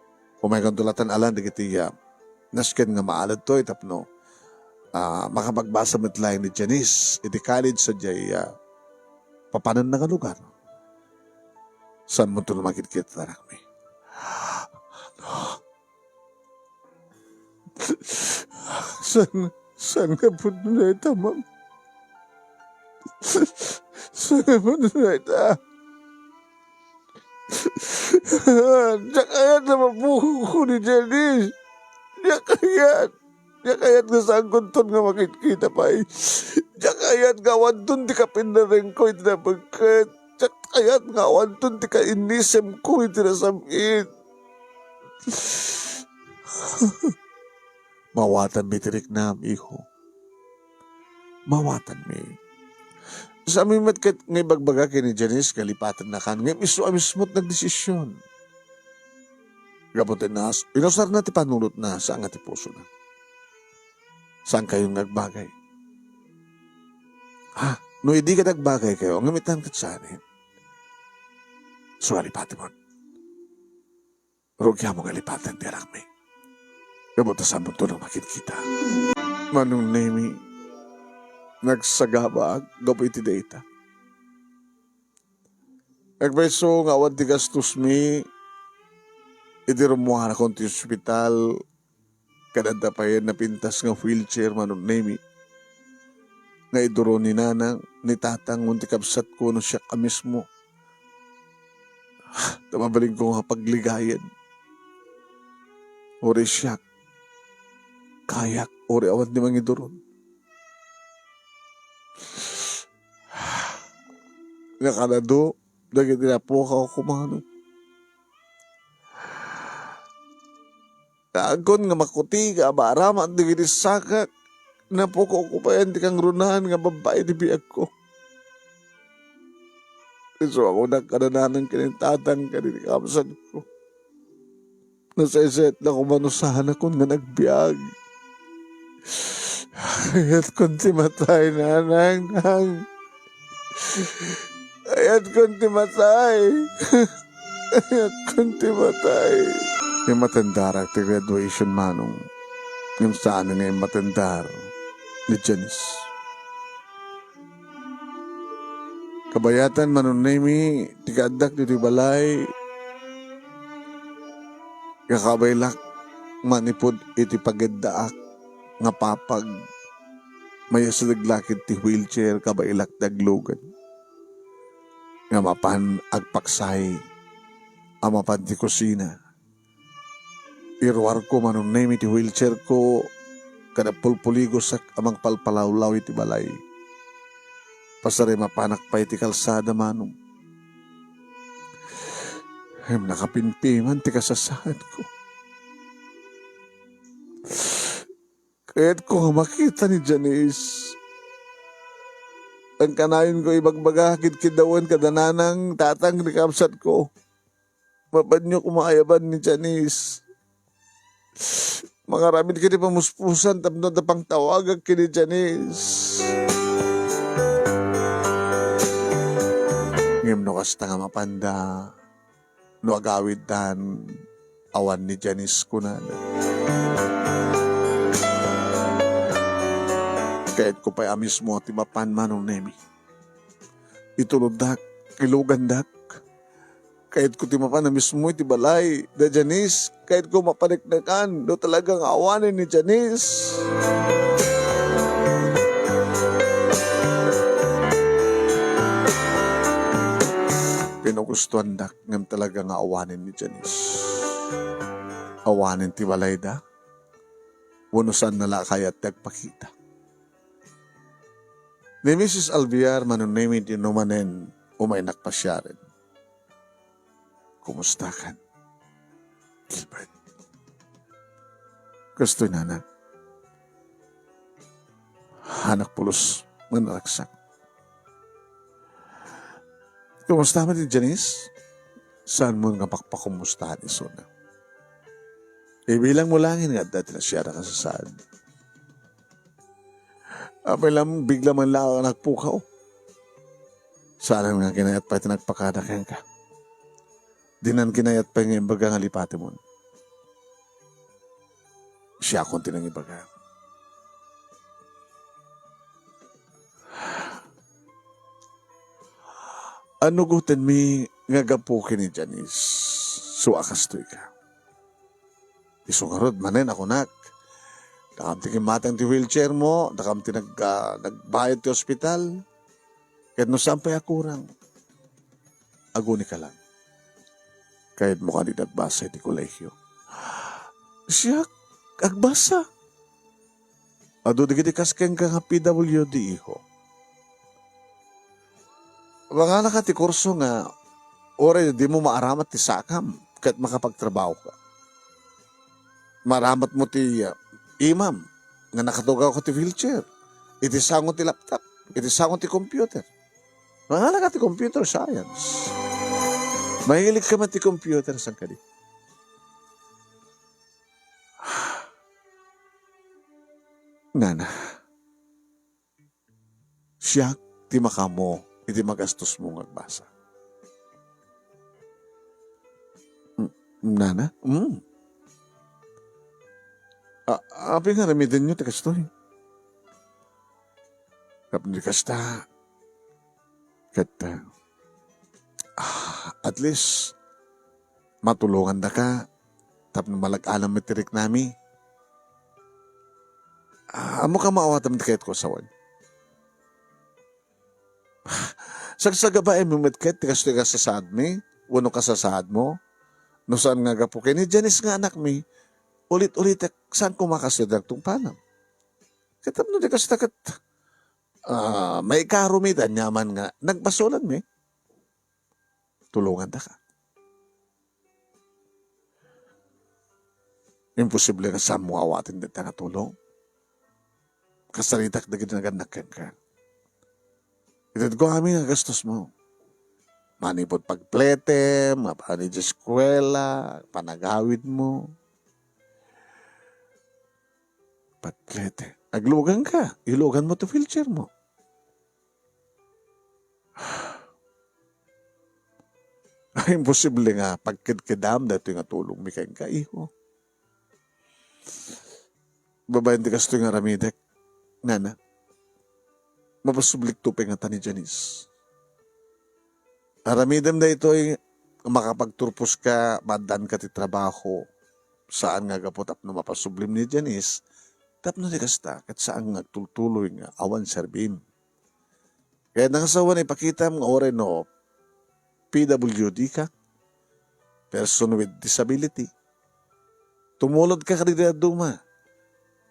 Maykanto latta alan dagiti, ah, nasken nga maaladtoy tapno, ah, makapagbasa met laeng ni Janice iti college sadiay, ah, papananna nga lugar. Saanmonto a makitkitak, anakmi? Saan, saan nga pudno dayta, ma'am? Saan nga pudno dayta? Diak kayat nga mapukawko ni Janice. Diak kayat. Diak kayat nga saankonton nga makitkita pay. Diak kayat nga awanton ti kapinnarengko iti napigket. Diak kayat nga awanton ti kainisemko iti nasam-it. Mawatanmi ti riknam, iho. Mawatanmi. Saanmi met ket nga ibagbaga ken ni Janice nga lipatennakan, ngem isu a mismo ti nagdesision. Gapu ta inas-, inusarna ti panunotna, saan nga ti pusona. Saankayon nga agbagay? Ha? No idi ket agbagaykayo, ngem itan ket saanen. Isu a lipatenmon. Rugiam nga lipaten ti anakmi. Gapu ta saanmonto a makitkita. Manong Nemi, nagsagabaak gapu iti dayta. Agpayso nga awan ti gastosmi iti rummuarakon ti ospital, ket adda pay napintas nga wheelchair, Manong Nemi, nga iduron ni nanang, ni tatang, wenno ti kabsatko wenno siak a mismo. Ta mabalinko nga pagligayen. Uray siak, kayak, uray awan ti mangiduron. Nakanado dagiti napukawko, manong. Agko nga makuti nga abaaramak dagiti sakak, napukawko pay ti kangrunaan nga babbai ti biagko. Isu a kunak kada nanang ken ni tatang ken ni kabsatko. Nasaysayat la koma no saanakon nga nagbiag. Ayatkon ti matay, nanang, nang. Ayatkon ti matay. Ayatkon ti matay. Immatendarak ti graduation, manong. Ngem saan nga immatendar ni Janice. Kabayatan, Manong Nemi, ti kaaddak ditoy balay, nga kabaylak manipud iti pagiddaak nga papag, maiyasideg la ket ti wheelchair, kabaylak ti aglugan. Nga mapan agpaksay, a mapan ti kusina. Iruarko, Manong Nemi, ti wheelchairko, kada pulpuligosak a mangpalpalawlaw iti balay. Pasarem a panak pay ti kalsada, manong. Ngem nakapimpiman ti kasasaadko. Kayatko nga makita ni Janice. Ang kanayonko ibagbaga, kidkiddawen kada nanang, tatang ni kabsatko. Mapanyo koma ayaban ni Janice. Mangaramid iti pamuspusan tapno adda pangtawagak ken ni Janice. Ngem no kasta nga mapanda, no agawiddan, awan ni Janice, kunana. Kayatko pay a mismo ti mapan, Manong Nemi. Ituloddak, ilugandak. Kayatko ti mapan a mismo iti balay da Janice. Kayatko mapaneknekan no talaga nga awanen ni Janice. Pinugustuandak ngem talaga nga awanen ni Janice. Awanen ti balayda. Wenno saanna la a kayat ti agpakita. Ni Missus Alvear, Manong Nemi, di no manen umaynak pasiaren. Kumustakan, Gilbert? Kastoy, nana. Anak pulos, manaragsak. Kumusta met ni Janice? Saanmo nga pakpakumustahan isuna? Ibilang mo laeng nga adda ti nasiarak a sasaad. Apay la, bigla man la a nagpukaw. Saan nga kinayat pay ti nagpakada kenka. Dinan kinayat pay nga imbaga nga lipatemon. Siakon ti nangibaga. Anugotenmi nga gapu ken ni Janice, sua kastoy ka. Isu ngarud manen a kunak, dakam ti kimmateng ti wheelchair mo, dakam ti nag-, ah, nagbayad ti ospital, ket no saan pay a kurang, aguni ka lang. Kayatmo kadi agbasa iti kolehiyo? Siak, agbasa. Adu dagiti kas kenka nga P W D, iho. Manganaka ti kurso nga uray dimo maaramat ti sakam ket makapagtrabahoka. Maaramatmo ti, ah, imam nga nakatugawka ti wheelchair, iti sango ti laptop, iti sango ti computer. Manganaka ti computer science. Mahilig ka man ti computer, saan kadi? Nana, siak ti makaammo iti magastosmo nga agbasa. Mm, nana? Mm. A-, apay nga aramidenyo ti kastoy? Tapno di kasta, ket, ah, at least, matulongandaka tapno malag-anam met ti riknami. Ah, ammok a maawatam ti kayatko a sawen. Sagsagabaem met ket ti kastoy a kasasaadmi wenno kasasaadmo? No saan nga gapu ken ni Janice nga anakmi, ulit-ulitek, saan koma kastoy ti nagtungpalam. Ket tapno di kasta ket, ah, maikaromi ti aniaman nga nagbasolanmi. Tulongandaka. Imposible nga saanmo awaten dayta nga tulong. Kasaritak dagiti nagannak kenka. Itedko amin a gastosmo. Manipud pagpletem, apan iti eskuela, panagawidmo. Pagplete. Agluganka, iluganmo ti wheelchairmo. Ay, imposible nga pagkedkedam daytoy nga tulongmi kenka, iho. Babaen ti kastoy nga aramidek, nana, mapasublikto pay ngata ni Janice. Aramidem daytoy, makapagturposka, maaddaanka ti trabaho. Saan nga gapu tapno mapasublim ni Janice, tapno di kasta, ket saan nga agtultuloy nga awan serbim. Kayatna nga sawen, ipakitam nga uray no P W D ka, person with disability, tumulodka kadagiti dadduma,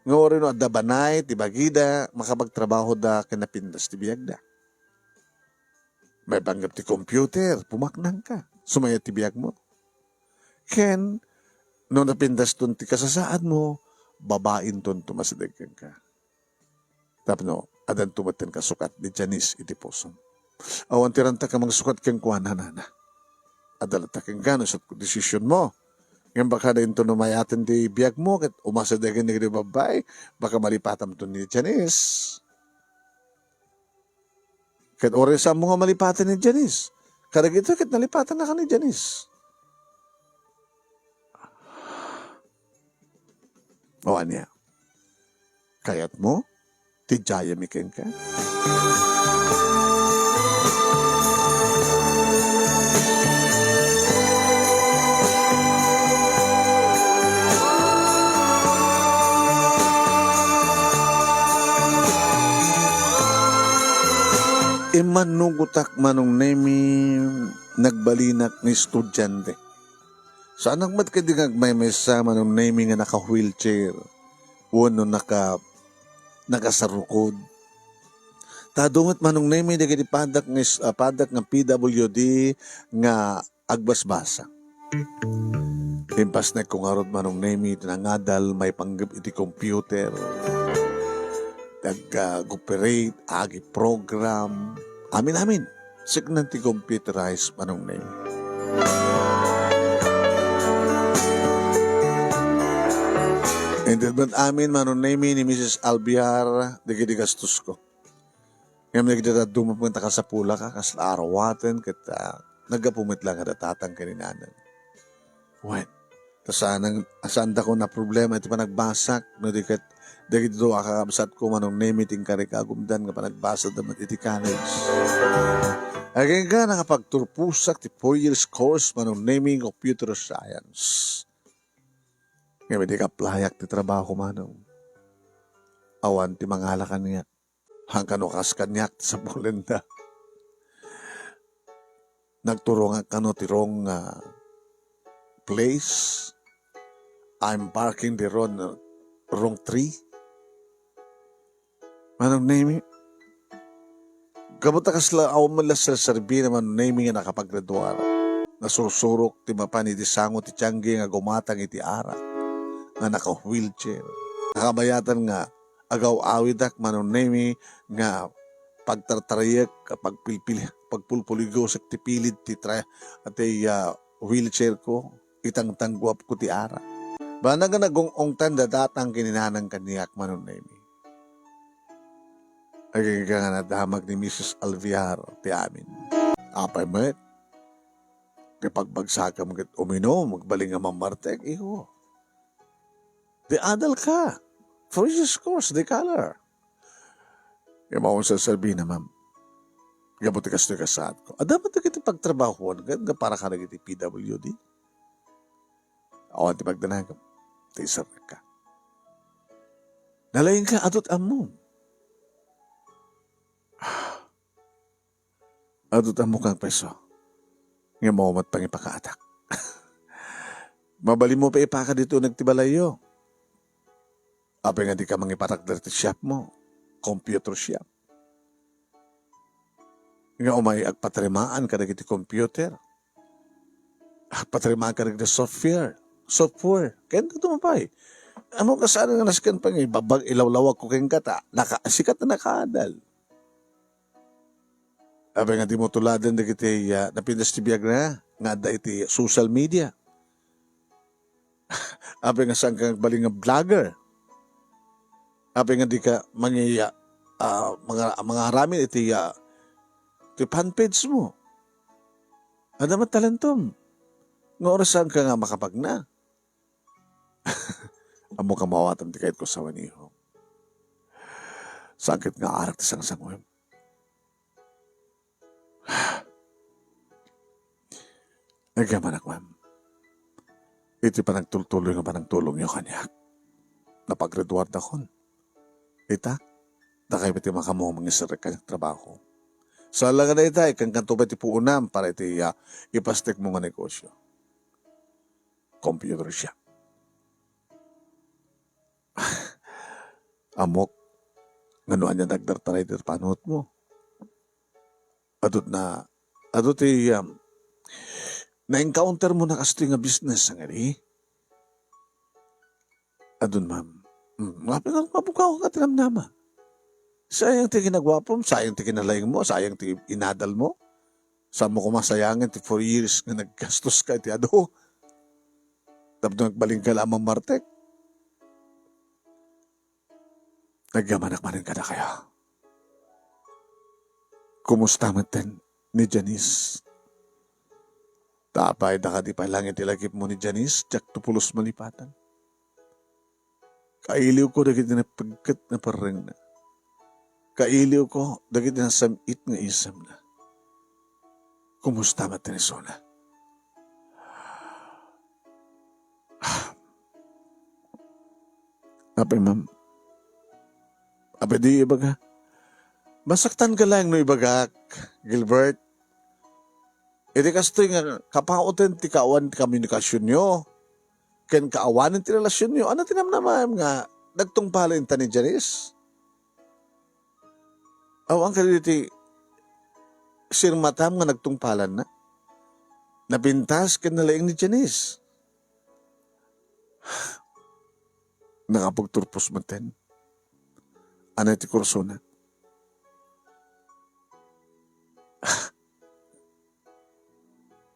nga uray no adda banay ti bagida, makapagtrabahoda ken napintas ti biagda. Maipanggep ti computer, pumaknangka, sumayat ti biagmo. Ken no napindaston ti kasasaadmo, babaenton ti umasideg kenka. Tapno addanto metten kasukat ni Janice iti pusom. Awan ti rantak a mangsukat kenkuana, nana. Adda latta kenka no isu ti desisionmo. Ngem baka da inton no mayaten ti biagmo ket umasidegen dagiti babbai, baka malipatamton ni Janice. Ket uray saanmo nga malipaten ni Janice, kadagitoy ket nalipatannaka ni Janice. O ania? Kayatmo ti diayami kenka? Immanugotak, Manong Nemi, nagbalinak nga estudiante. Saanak met kadi nga agmaymaysa, Manong Nemi, nga naka-wheelchair wenno naka-, nakasarukod. Ta adu met, Manong Nemi, dagiti padak nga is-, ah, padak nga P W D nga agbasbasa. Impasnekko ngarud, Manong Nemi, ti nangadal maipanggep iti computer. Ti ag-, ah, operate, agi program. Amin-amin. Sika ti computerized, Manong Nemi. Inted met amin, Manong Nemi, ni Missus Albiar, dagiti gastosko. Ngem dagiti dadduma met a kasapulaka, kasla arawaten, ket, ah, naggapu met laeng a datatang ken ni nanang. Wen, Saan, saandakon a problema iti panagbasak, no di ket dagiti dua a kakabsatko, Manong Nemy, ti inkarigagumdan nga panagbasada met iti college. Agingga nakapagturposak ti four years course, Manong Nemy, nga computer science. Ngem idi ka-applyak ti trabaho, Manong, awan ti mangala kaniak. Haan kano kas kaniak ti sapulenda. Nagturongak kano ti wrong, ah, place. I'm barking the wrong, wrong tree. Manong Nemy, gapu ta kasla awan met la serserbi ni Manong Nemy nga nakapaggraduar. Nasursurok ti mapan iti sango ti tiangge nga gumatang iti arak nga naka-wheelchair. Nakabayatan nga agaw-awidak, Manong Nemy, nga pagtartarayek, pagpilpil-, pagpulpuligosek ti pilid ti tra-, ti, ah, wheelchair ko, itangtangguap ko ti arak. Banag nga nagung-ungtan dadatang ken ni nanang kaniak, Manong Nemy. Agingga nga nadamag ni Misis Alvear ti amin. Apay met? Ti pagbagsakam ket uminum, agbalin nga mammartek, iho. Di adal ka. Four years course, di color. Nga maunsa serbi na, ma'am. Gapu ti kastoy kasaad ko. Adda met dagiti pagtrabahoan ket nga para kadagiti P W D. Awan ti pagdanagem. Ti isarek ka. Nalaing ka, adut ammom. Adut ammo kang peso. Nga mao met pangipakaatak. Mabalinmo pay ipaka ditoy uneg ti balayyo. Apay nga dika mangipatak ditoy shop mo? Computer shop. Nga umay agpatarimaan kadagiti computer. Agpatarimaan kadagiti software. Software. Ken dito mo pay. Amo kasano nga nasken pa nga ibabag ilawlawag ko kenka ta naka-, sikat na nakaadal. Apay nga dimo tuladen dagiti, ah, napintas ti biag na nga adda iti social media. Apay nga saan ka agbalin nga vlogger? Apay nga di ka mangi-, ah, ah, manga-, mangaramid iti, ah, ti fanpage mo? Adda met talentom. Nga oras saan ka nga makapagna? Ammo ka maawatam ti kayatko, sawen, iho. Sakit nga arak ti sangsanguem. Agyamanak, ma'am. Iti panagtultuloy nga panagtulongyo kaniak, napaggraduardakon. Ita, dakay pay ti makaammo nga mangiserrek kaniak trabaho. Saan la nga dayta, ikkankanto pay ti puonam para iti, ah, ipastekmo nga negosyo. Computer shop. Ammok nga no ania nagdartaray ti panuotmo. Adut na, adut ti, um, na-encounter mo na kastoy nga business, ngani? Adun, ma'am. Hmm, nga pinang mabukaw nga tinamnama. Sayang ti kinaguapom, sayang ti kinalaing mo, sayang ti inadal mo. Saan mo koma sayangen ti four years nga naggastos ka iti adu? Tapno agbalin ka la a mammartek. Agyamanak manen kadakayo. Kumusta metten ni Janice? Ta apay, dakadi pay langit ti lagipmo ni Janice, diakto pulos malipatan. Kailiwko dagiti napigket nga parrengna. Kailiwko dagiti nasam-it nga isemna. Kumusta met ti isuna? Apay, ma'am? Apay, di ibaga? Masaktan ka lang no ibagak, Gilbert. Iti kastoy nga kapauten ti kaawan ti komunikasionyo ken kaawanen ti relasionyo, ania ti namnamaem nga nagtungpalen ta ni Janice? Awan kadi ti sirmatam nga nagtungpalanna? Napintas ken nalaing ni Janice. Nakapagturpos metten. Ania ti kursona?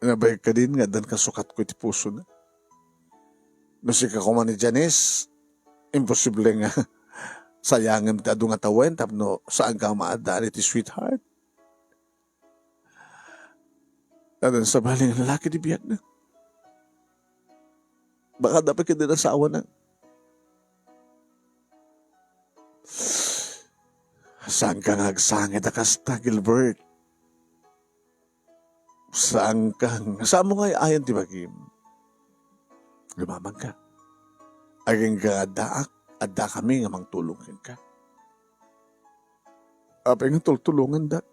Nabayag kadin nga addan kasukatko iti pusona. No sika koma ni Janice, imposible nga sayangem ti adu nga tawen tapno saan ka maaddaan iti sweetheart. Addan sabali nga lalaki ti biagna. Baka adda pay ket di nasawana. Saanka nga agsangit a kasta, Gilbert. Saanka nga, saanmo nga ay-ayon ti bagim. Lumamanka. Agingga nga addaak, addakami nga mangtulong kenka. Apay nga tultulongandak?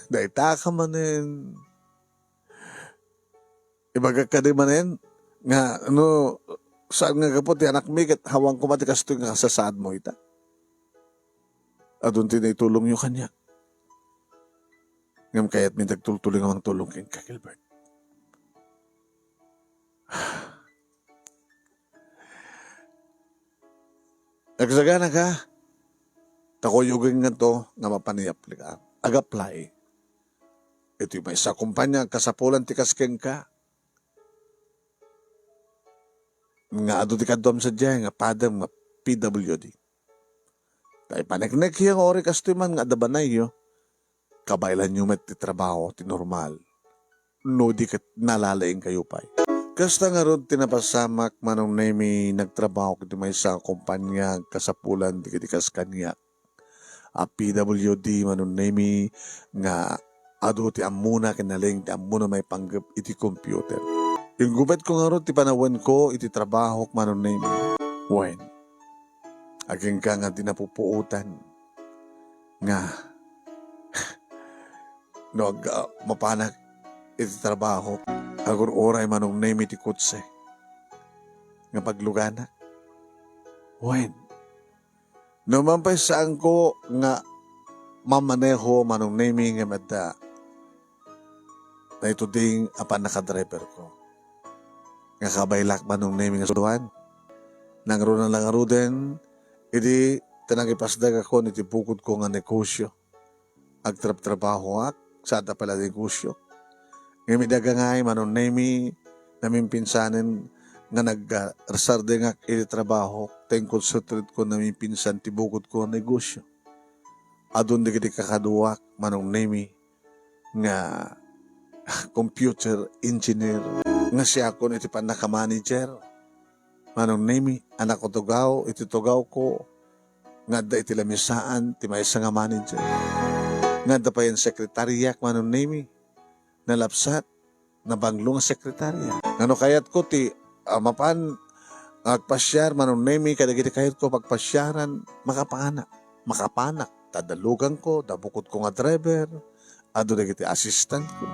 Dayta ka manen. Ibagak kadi manen nga no saan nga gapu ti anakmi ket awan koma ti kastoy nga kasasaadmo ita. Adun ti naitulongyo kaniak. Ngem kayatmi ti agtultuloy nga mangtulong kenka, Gilbert. Agsaganaka, ta kuyogenngato nga mapan nga ag-apply iti maysa a kompania a kasapulan ti kas kenka nga adu ti kaduam sadiay nga padem nga P W D. Ta ipaneknekyo nga uray kastoy man nga adda banayyo, kabaelanyo met ti trabaho ti normal no di ket nalalaingkayo pay. Kasta ngarud ti napasamak, Manong Nemy, nagtrabaho iti maysa a kompania a kasapulan dagiti kas kaniak a P W D, Manong Nemy, nga adu ti ammona ken nalaing ti ammona maipanggep iti computer. Inggupetko ngarud ti panawenko iti trabahok, Manong Nemy. Wen, agingga nga di napupuotan nga no ag-, ah, mapanak iti trabaho, agur-uray, Manong Nemy, ti kotse nga pagluganak. Wen, no man pay saanko nga mamaneho, Manong Nemy, nga adda daytoy a pannakadriverko. Nga kabaelak, Manong Nemy, nga sudoan. Nangruna la ngaruden, idi ta nangipasdagakon iti bukodko nga negosio. Agtrabtrabahoak, saan ta pay la negosio. Ngem idi agangay, Manong Nemy, namimpinsanen nga nag-, ah, sardengak iti trabaho, ta inkonsentrate ko namimpinsan ti bukodko nga negosio. Adun dagiti kakaduak, Manong Nemy, nga computer engineer, nga siakon iti pannaka-manager. Manong Nemy, anak ko tugaw, iti tugawko, nga adda iti lamisaan ti maysa nga manager. Nga adda pay a sekretariak, Manong Nemy, nalapsat, nabanglo nga sekretaria. Ngano kayatko ti, ah, mapan nga agpasiar, Manong Nemy, kadagiti kayatko pagpasiaran, makapanak. Makapanak. Ta adda luganko, adda bukodko nga driver, adu dagiti assistantko.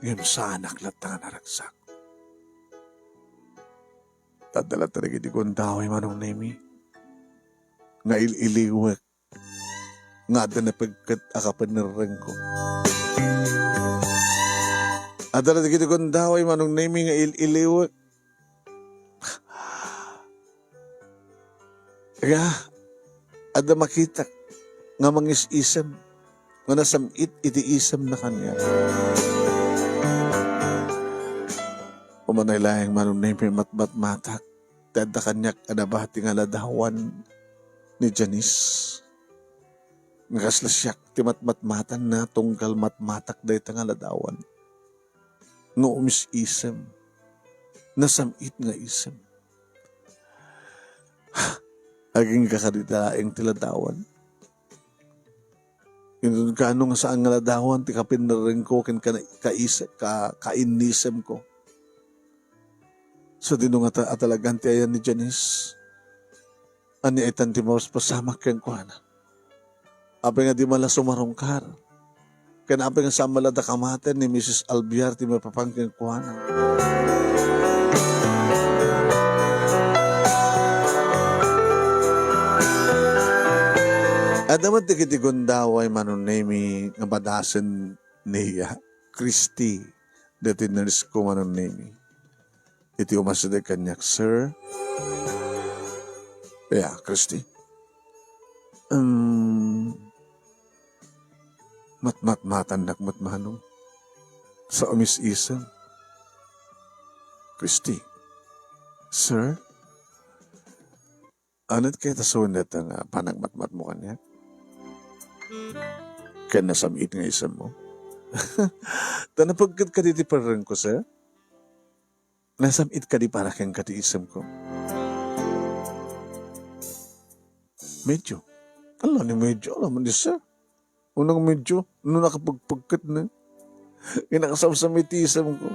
Ngem saanak latta nga naragsak. Ta adda latta dagiti gundaway, Manong Nemy, nga il-iliwek nga adda napigket a kapennerrengko. Adda dagiti gundaway, Manong Nemy, nga il-iliwek. Nga adda makitak nga mangis-isem, nga nasam-it iti isemna kaniak. Umanay laeng, Manong Nemy, matmatmatak ti adda kaniak a nabati nga ladawan ni Janice. Nga kasla siak ti matmatmatanna tunggal matmatak dayta nga ladawan. Nga umis-isem. Nasam-it nga isem. Agingga kadi laeng ti ladawan. Inton kano nga saan nga ladawan ti kapennerrengko ken kana-, kaise-, ka-, kainisemko. Sadino ngata a talagan ti ayan ni Janice? Ania itan ti mapaspasamak kenkuana? Apay nga di man la sumarungkar? Ken apay nga saan man la da kamaten ni Misis Albiar ti maipapan kenkuana? Adda met dagiti gundaway, Manong Nemy, nga padasen ni, ah, Christy, daytoy nurse ko, Manong Nemy. Iti umasideg kaniak, "Sir?" "Yeah, Christy?" "Um, matmatmatannak met, Manong, sa umis-isem." "Christy?" "Sir?" "Ania ti kayatmo a sawen dayta nga panagmatmatmo kaniak? Ken nasam-it nga isemmo?" "Ta napigket kadi ti perrengko, sir." Nasam-it kadi para kenka ti isemko? Medyo. Ala ni medyo, alam mo di, sir. Unang medyo, no nakapagpagkat na. Kinakasamsam iti isemko.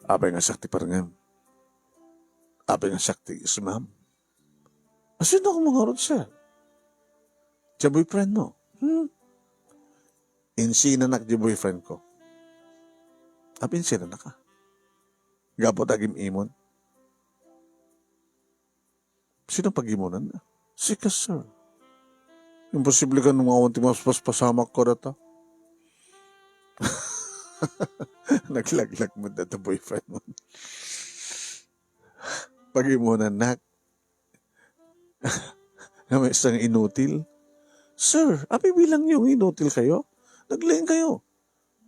Apay nga siak ti parngem? Apay nga siak ti ismam? Asino ko mangarod, sir? Ti boyfriend mo? Hmm? Insinanak ti boyfriend ko. Apay insinanak ka? Gapu ta agim-imon. Sino pag-imunan? Sika, sir. Imposible ka nung awan ti mas paspasamak ko data. Naglaglag mo data boyfriend mo. Pag-imunan, nak. Nga may isang inutil. Sir, api bilang yung inutil kayo? Naglain kayo.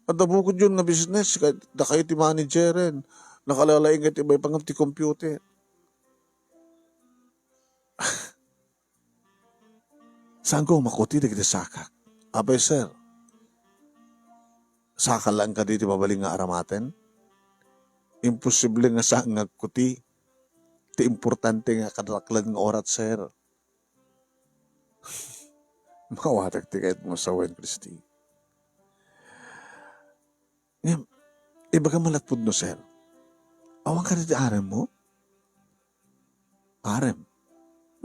Adda bukod yun nga business, kay dakayo ti manageren. Nakalalaing kayo ti may pangam ti computer. Saan ko makuti dagiti sakak? Apay, sir, saka lang kadi ti mabalin nga aramaten? Imposible nga saan nga agkuti ti importante nga kadaklan nga orat, sir. Mawatak ti kayat mo sawen, Christy. Ngem, ibaga malatpud no, sir. Awan ka ti arem mo? Arem.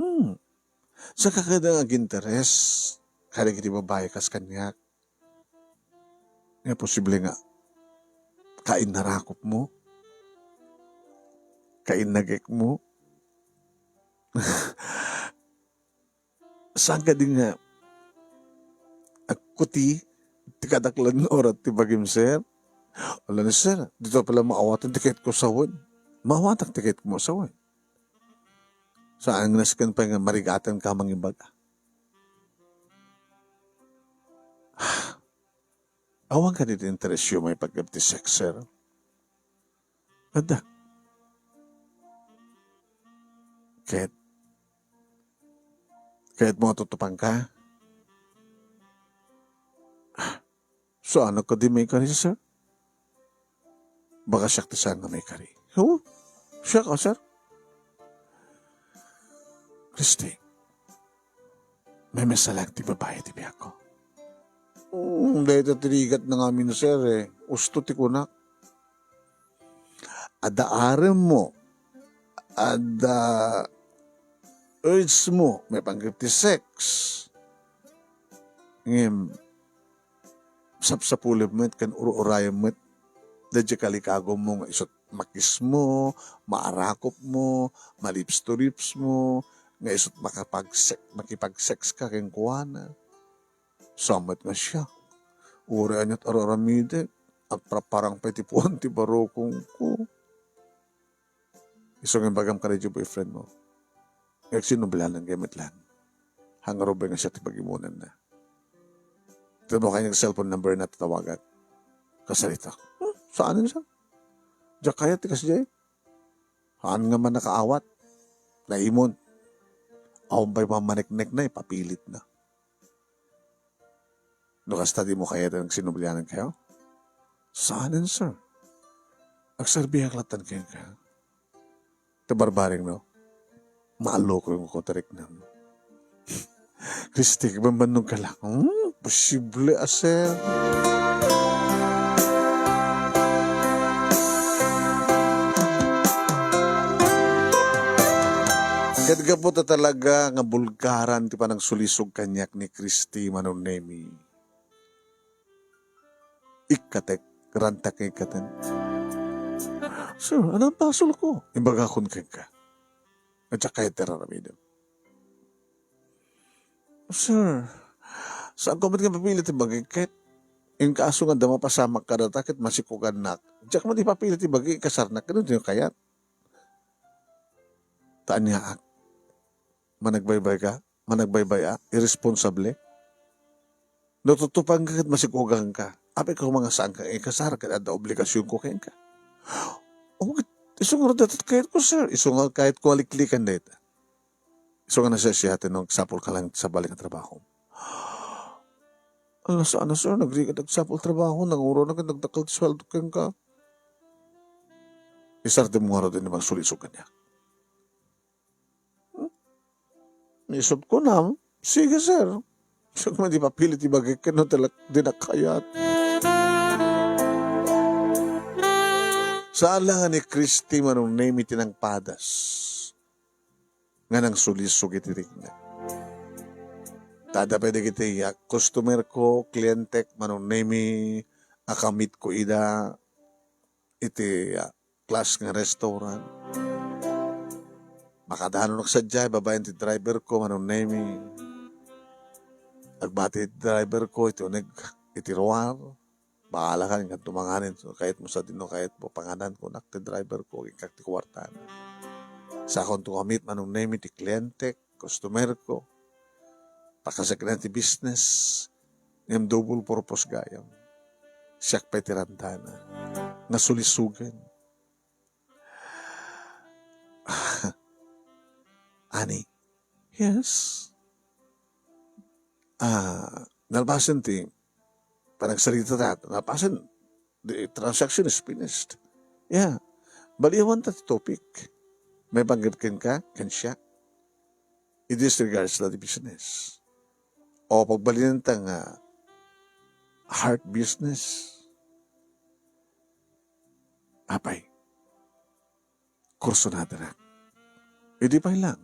Hmm. Saka kada nga aginteres, kada iti babae kas kaniak. Nga posible nga, kain narakop mo? Kain nagek mo? Saan kadi nga agkuti ti kadaklan nga orat ti bagim, sir? Ala ni, sir, dito pala maawaten ti kayat ko sawen. Maawatak ti kayat mo sawen. Saan nga nasken pay nga marigatan ka mangibaga? Awan kadi ti interesyo may pagkapti sex, sir? Adda. Ket, ket mo tutupan ka? Saan ka di may kari, sir? Baka siak ti saan nga may kari. Oo, siak, ah, sir. Christy, may masalag ti babae ti biag ko. Hmm, dayta ti rigat na ngamin, sir, eh. Usto ti kunak. Adda arem mo, adda urge mo, may panggep ti sex. Ngem, sapsapulem met ken ur-urayem met daydi kalikagom mo nga isut makis mo, maarakop mo, malips to lips mo, nga isut makapag-se-, makipag-sex ka kenkuana. Samet nga siak. Uray aniat ar-aramidek, agpraparang pay ti puon ti barukongko. Isu nga imbagam kadaydi boyfriend mo. Agsinublianan kayo met laeng. Hangrubay nga siak ti pag-imunanna. Ita mo kayat nga cellphone number na tatawagak. Kasarita. Hmm, saan yun, sir? Diak kayat ti kasdiay. Haan nga man nakaawat. Naimon. Awan pay mamaneknek na, ipapilit na. No kasta, di mo kayat nga agsinublianan kayo? Saanen, sir. Agserbiak latta kenka. Ti barbareng, no? Maaloko yung kutariknam. Christy, bambannong ka lang. Hmm, posible a, sir. Ket gapu ta talaga nga bulgaran ti panangsulisog kaniak ni Christy Manunemi. Ikkatek, rantak nga ikkaten. Sir, anong basolko? Imbagakon kenka. Adda kayat ti raramidem. Sir, saan ko met nga mapilit ti bagik ket? In kaso nga adda mapasamak kadata ket masikugannak. Diak met ipapilit ti bagik, ikasarnak. Ano di kayat? Ta aniaak. Managbaybay ka? Managbaybay a? Irresponsable? No tutupan ka ket masikugan ka. Apay ko nga saan ka ikasar ket adda obligasion ko kenka. O, isu nga dayta kayat ko, sir. Isu nga kayat ko aliklikan dayta. Isu nga nasisiyaten no agsapul ka lang sa balik nga trabaho. Ala, saan a, sir, nagrigat agsapul trabaho, nanguro na ket nagdakkel ti sueldo kenka. Isardem ngarud ti pangsulisog kaniak. Hmm? Isut' kunam, "Sige, sir." Siak met ti papilit ti bagik ken no talak di nakayat. Saan la nga ni Christy Manong Nemy ti nangpadas nga nangsulisog iti rikna. Ta adda pay dagiti, ah, customer ko, klientek, Manong Nemy, a ka-meet ko ida iti, ah, class nga restaurant. Makadanon sadiay, babaen ti driver ko, Manong Nemy. Agbati ti driver ko iti uneg iti ruar. Bahala ka, inkan tumanganin, kayatmo sadino, kayatmo panganan, kunak ti driver ko, inkak ti kuartana. Sakonto ka-meet, Manong Nemy, ti klientek, customer ko. Pakasakna ti business, ngem double purpose gayam. Siak pay ti rantana. Nga sulisogen. Ani? Yes. Ah, nalpasen ti panagsarita ta, nalpasen, the transaction is finished. Yeah. Baliwan ta ti topic. Maipanggep kenka, ken siak. It disregards la the business. O pagbalinen ta nga heart business. Apay, kursunadanak. Idi pay lang.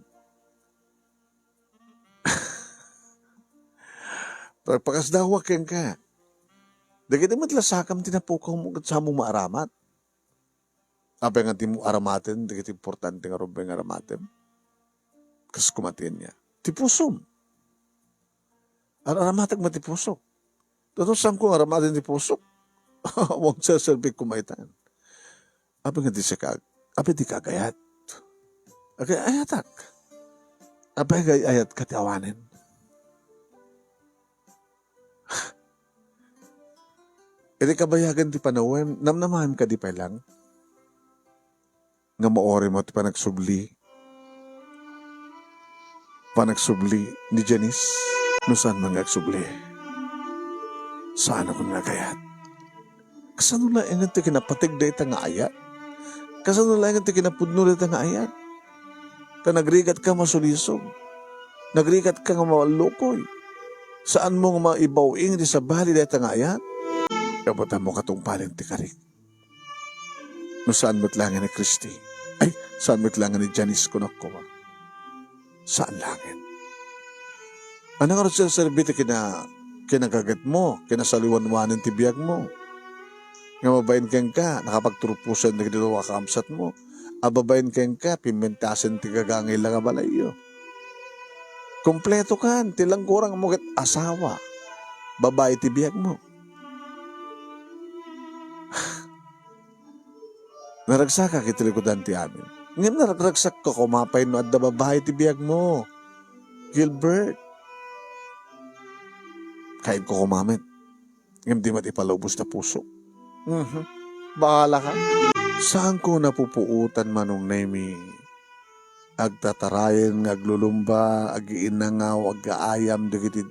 Pagpakasdawak kenka. Dagiti met lasakam ti napukawmo ket saanmo maaramat. Apay nga dimo aramaten dagiti importante nga rumbeng nga aramatem? Kas kumaten niya. Ti pusom. Ar-, aramatek met ti pusok. Tapno saanko nga aramaten ti pusok? Awan serserbik ko maitan. Apay nga di siak ag-, apay di ka agayat? Agay-ayatak. Apay agay-ayatka ti awanen? Iti kabayagan ti panawem, namnamaem kadi pay lang nga mauraymo ti panagsubli, panagsubli ni Janice? No saan man nga agsubli, saanakon nga agayat. Kasano laengen ti kinapateg dayta nga ayat? Kasano laengen ti kinapudno dayta nga ayat? Ta nagrigatka masulisog. Nagrigatka nga mallukoy. Saanmo nga maibaw-ing iti sabali dayta nga ayat? Kabatanmo katungpalen ti karik. No saan met laengen ni Christy. Ay, saan met laengen ni Janice, kunak koma. Saan laengen. Ania ngarud serserbi ti kina-, kinagagetmo, kinasaliwanwanen ti biagmo? Nga babaen kenka, nakapagturposen dagiti dua a kakabsatmo. A babaen kenka, pimmentasen ti gagangayla nga balayyo. Kumpletokan, ti langkurangmo ket asawa, babai ti biagmo. Naragsakak iti likudan ti amin. Ngem naragragsakka koma pay no adda babai ti biagmo, Gilbert. Kayatko koma met. Ngem di met ipalubos ta puso. Mhm. Bahalaka. Saanko napupuotan, Manong Nemy. Agtatarayen nga aglulumba, agiinangaw, agaayam dagiti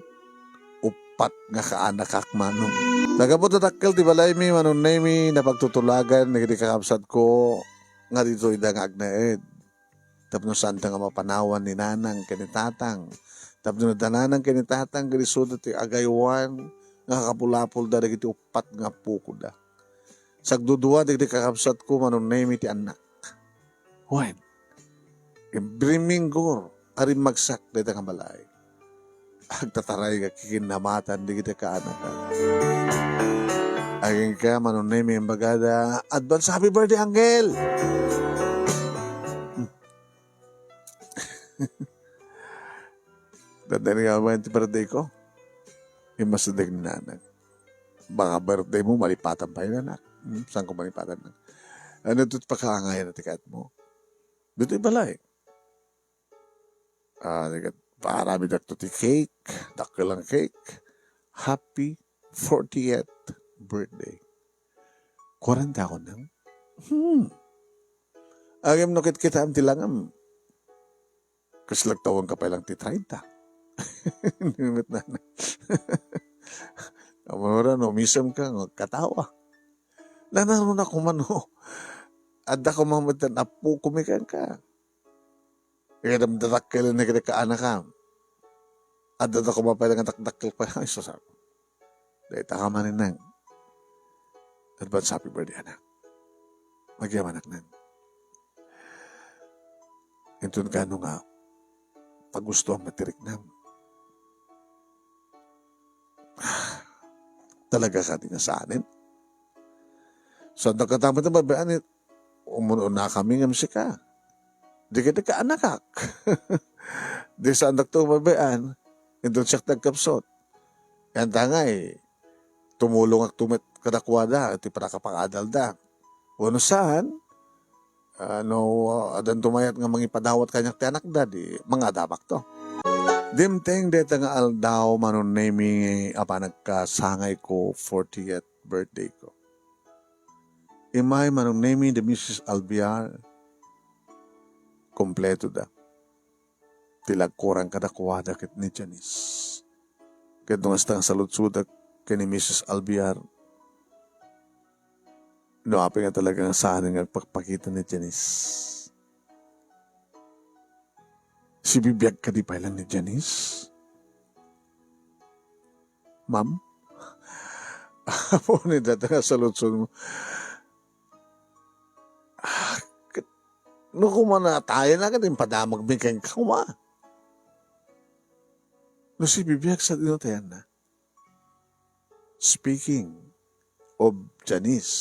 uppat nga kaanakak, Manong. Naggapu ta dakkel ti balaymi, Manong Nemy, napagtutulagan dagiti kakabsatko nga ditoyda nga agnaed. Tapno saanta nga mapanawan ni nanang ken ni tatang. Tapno adda nanang ken ni tatang ket isuda ti agaywan nga kapulapolda dagiti uppat nga appokoda. Sagdudua dagiti kakabsatko, Manong Nemy, ti annak. Wen, rimminggor a rimmagsak dayta nga balay. Agtataray nga kikinnamatan dagiti kaanakan. Agingga, Manong Nemy, imbagada, "Advance happy birthday, Uncle!" Tandaan nga, man, ti birthday ko. Immasideg ni nanang. Baka birthday mo, malipatan pa yun, anak. Hmm, saan ko malipatan, anak? Ano ito't pakaangayan ti kayat mo? Dito'y balay. Ah, di ket, paaramidak to ti cake, dakkel a cake. Happy fortieth birthday. Kwarenta ako nang? Hmm. Agim no kitkitaem ti langam. Kas lagtawen ka pay lang ti treinta. Nimet na. Amura no, misem ka, nga katawa. Nanaruna ko man, no. Adda koma met ti appokomi kenka. Ikedam dadakkelenmi kadi kaanakam. Adda da koma pay nga dakdakkel pay. Ay, sus, dayta nga manen, Nang. Advance happy birthday, anak. Agyamanak, Nang. Inton kano nga pagustoam met ti riknam. Talaga kadi nga saanen? Saandak kadi met a babaen, umun-unakami ngem sika. Di kadi kaanakak. Di saandakto a babaen, inton siak ti agkapsut. Ken ta ngay, tumulongakto met kadakuada iti pannakapangadalda. Wenno saan, ah, no, ah, addanto mayat nga mangipadawat kaniak ti anakda, di mangadamakto. Dimteng dayta nga aldaw, Manong Nemy, a panagkasangayko, fortieth birthday ko. Immay, Manong Nemy, da Missus Albiar, kompleto da. Ti lagkuran kadakuada ket ni Janice. Ket no kasta nga saludsodak ken ni Missus Albiar, no apay nga talaga nga saan nga agpakpakita ni Janice. Sibibiag kadi pay laeng ni Janice? Ma'am? Apo ni data nga saludsodmo. Ah, ket no koma natayen na, ket impadamagmi kenka koma. No sibibiag sa dino tayanna. Speaking of Janice,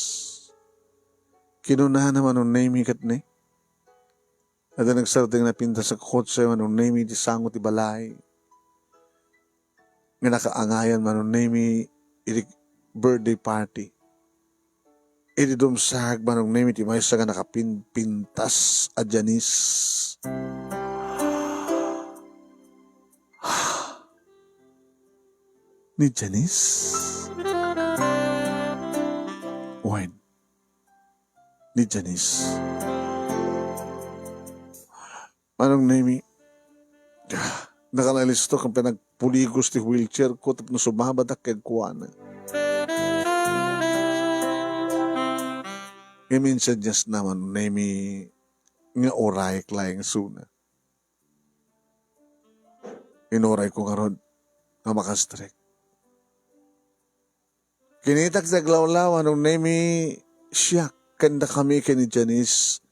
kinunana Manong Nemy ket ni, adda nagsardeng napintas a kotse Manong Nemy iti sango ti balay. Nga nakaangayan Manong Nemy iti birthday party. Iti dumsag Manong Nemy ti maysa nga nakapinpintas a Janice. Ni Janice? Wen, ni Janice. Manong Nemy, nakalalis to ken panagpuligos ti wheelchair ko tapno sumabadak kenkuana. Ngem insinyasna Manong Nemy nga urayek laeng isuna. Inurayko ngarud nga makastrek. Kinitak ti aglawlaw, Manong Nemy, siak ken dakami ken ni Janice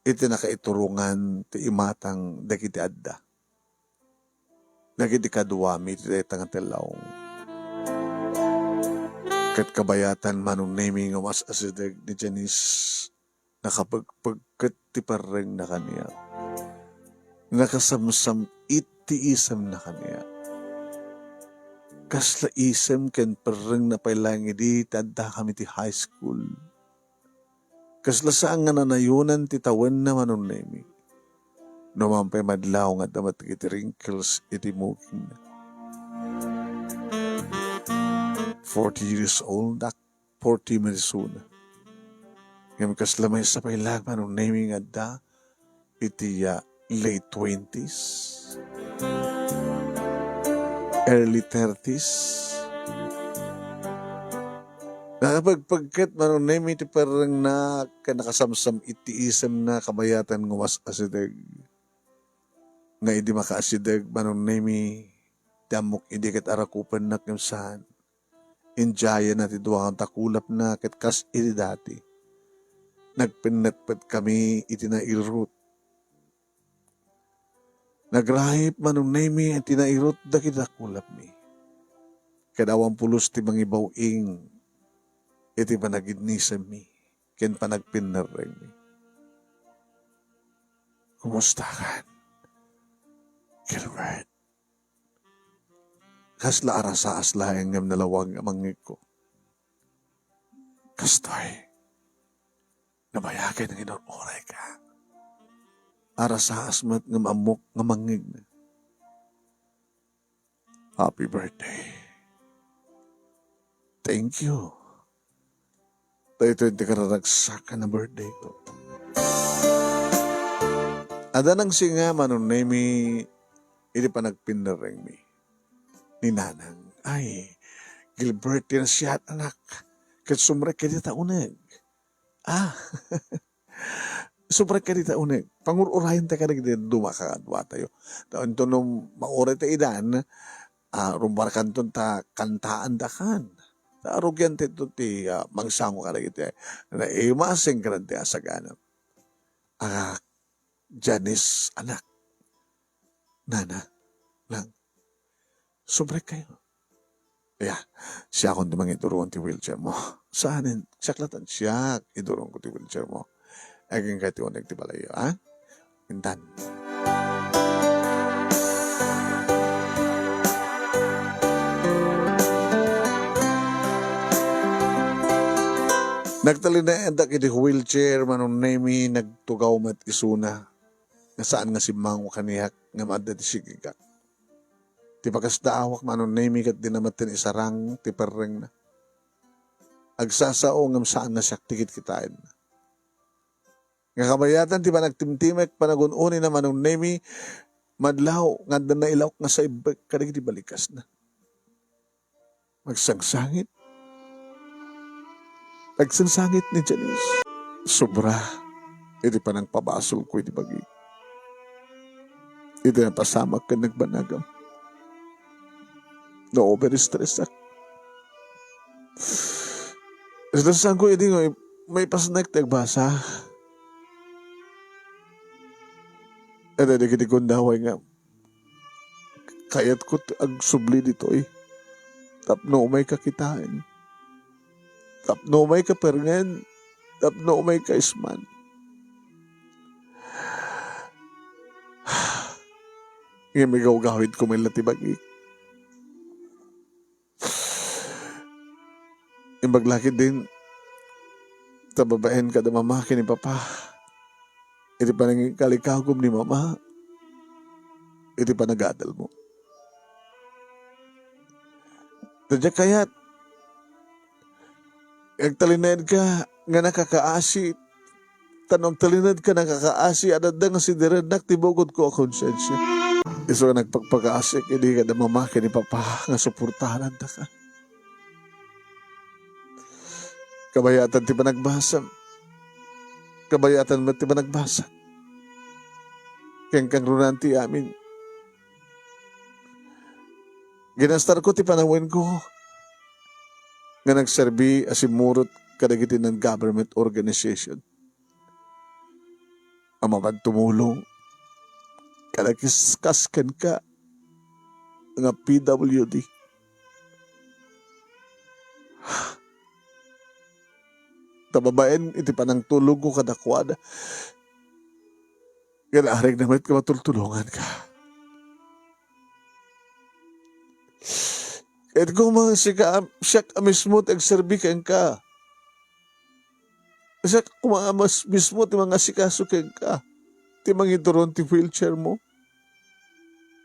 iti nakaiturongan ti imatang dagiti adda dagiti kaduami iti dayta nga tellaw. Ket kabayatan, Manong Nemy, nga umas-asideg ni Janice, nakapegpegket ti perrengna kaniak. Nakasamsam-it ti isemna kaniak. Kasla isem ken perrengna pay laeng idi ti addakami ti high school. Kasla saan nga nanayonan ti tawenna, Manong Nemy. No man pay madlaw nga adda met dagiti wrinkles iti mugingna. Forty years old, ak, forty met isuna. Ngem kasla maysa pay laeng Manong Nemy nga adda iti, ah, late twenties, early thirties. Nakapegpegket Manong Nemy ti perrengna ken nakasamsam-it ti isemna kabayatan nga umas-asideg. Nga idi makaasideg Manong Nemy, ti ammok idi ket arakupennak ngem saan. Indiayenna ti dua nga dakulapna ket kas iti dati, nagpennetpetkami iti nairut. Nagraip Manong Nemy ti nairut dagiti dakulapmi. Ket awan pulos ti mangibaw-ing iti panagidnisemmi ken panagpinnerrengmi. Kumustakan, Gilbert? Kasla arasaas laeng ngem nalawag nga mangngegko. Kastoy, nabayagen nga inur-urayka. Arasaas met ngem ammok nga mangngegna. Happy birthday. Thank you. Daytoy ti kararagsak a birthday ko. Adda nangsinga Manong Nemy iti panagpinnerrengmi ni Nanang. Ay, Gilbert ti nasayaat, anak. Ket sumrek kadi ta uneg. Ah, Subrek kadi ta uneg, pangur-urayenta kadagiti dadduma kakaduatayo. Ta inton no mauray ta idan, ah, rumbarkanton ta kantaanda kan. Ta arugianta ito ti, ah, mangsango kadagiti naimaseng ken ti asagana. Ah, Janice, anak. Nana, lang. Subrek kayo. Ya, siakon ti mangiduron ti wheelchair mo. Saanen, siak latan, siak, iduronko ti wheelchair mo. Aging kay ti uneg ti balayyo, ha? Intan. Nagtalinaedak iti wheelchair, Manong Nemi, nagtugaw met isuna. Nga saan nga simmango kaniak nga maadda ti sigigak. Ti pakasdaawak, Manong Nemi, ket dina metten isarang ti perrengna. Agsasao ngem saan nga siak ti kitkitaenna. Nga kabayatan ti panagtimtimek, panagun-unina, Manong Nemi, madlaw nga adda nailawk nga saibbek kadagiti balikasna. Agsangsangit. Agsangsangit ni Janice. Sobra iti panangpabasolko iti bagi. Iti napasamak ken nagbanagam. Na-overstressak. Stressanko idi nga maipasnek ti agbasa. Iti dagiti gundaway nga kayatko ti agsubli ditoy tapno umayka kitaen, tapno umayka perngen, tapno umayka isman. Ngem igawgawidko met la ti bagik. Imbag la ketdin, ta babaen kada mama ken ni papa, iti panangikalikagum ni mama, iti panagadalmo. Ta diak kayat, agtalinaedka nga nakakaasi, ta no agtalinaedka nakakaasi, adda nga sidirennak ti bukodko a konsensia. Isu nga nagpakpakaasik idi kada mama ken ni papa nga suportaanandaka. Kabayatan ti panagbasam. Kabayatan met ti panagbasa. Ken kangrunan ti amin. Ginastarko ti panawenko nga nagserbi a simmurot kadagiti non-government organization a mapan tumulong kada kiskas kenka nga P W D. Ta babaen iti panangtulongko kadakuada, nga naarigna met nga matultulonganka. Ket koma sika, siak a mismo ti agserbi kenka. Siak koma a mas-, mismo ti mangasikaso kenka. Ti mangituron ti wheelchair mo.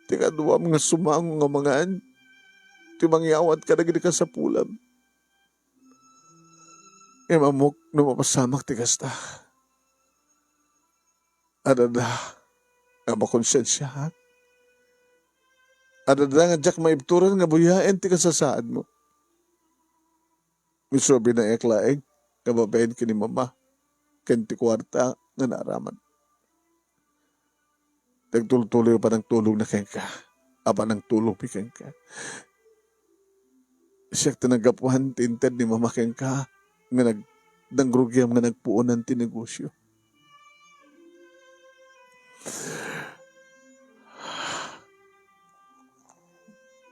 Ti kaduam nga sumango nga mangan. Ti mangyawat kadagiti kasapulam. Ngem ammok no mapasamak ti kasta. Adda nga makonsensiaak. Adda nga diak maibturan nga buyaen ti kasasaadmo. Isu a binayak laeng nga babaen ken ni mama ken ti kuarta nga naaraman. Nagtultuloy a panangtulongna kenka, a panangtulongmi kenka. Siak ti naggapuan ti inted ni mama kenka nga nag-, nangrugiam nga nagpuonan ti negosyo.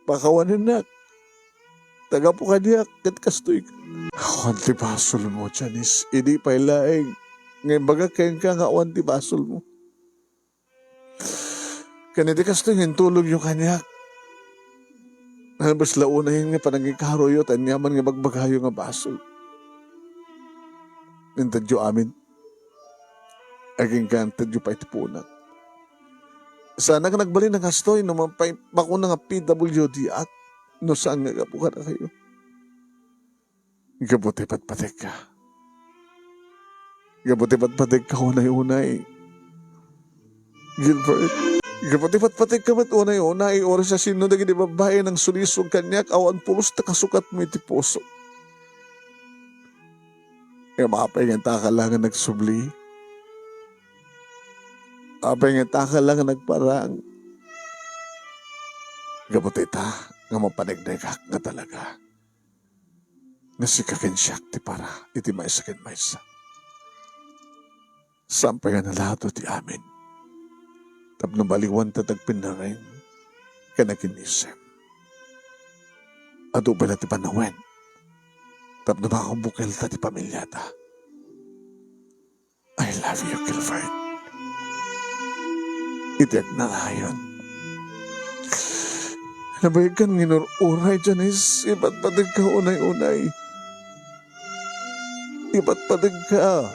Pakawanennak. Tagapu kaniak ket kastoy. Awan ti basolmo, Janice. Idi pay laeng nga imbagak kenka nga awan ti basolmo. Ken iti kastoy nga intulongyo kaniak, nalabes la unay nga panangikaroyo ta aniaman nga ibagbagayo nga basol. Intedyo amin. Agingga intedyo pay ti puonak. Saanak nagbalin a kastoy no mapay-, makuna nga P W D ak no saan nga gapu kadakayo. Gapu ti patpategka. Gapu ti patpategka unay-unay, Gilbert. Gapu ti patpategka met unay-unay, oras a sino dagiti babbai a nangsulisog kaniak, awan pulos ta kasukatmo iti puso. Ngem apay nga inta ka laeng nga nagsubli? Apay nga ita ka la nga nagparang? Gapu ta ita nga mapaneknekak nga talaga nga sika ken siak ti para iti maysa ken maysa. Saan pay nga nalado ti amin tapno baliwanta ti agpinnareng ken aginnisem. Adu pay la ti panawen tapno makabukelta ti pamiliata. I love you, Gilbert. Iti agnanayon. Nabayagkan nga inur-uray, Janice, ipatpategka unay-unay. Ipatpategka.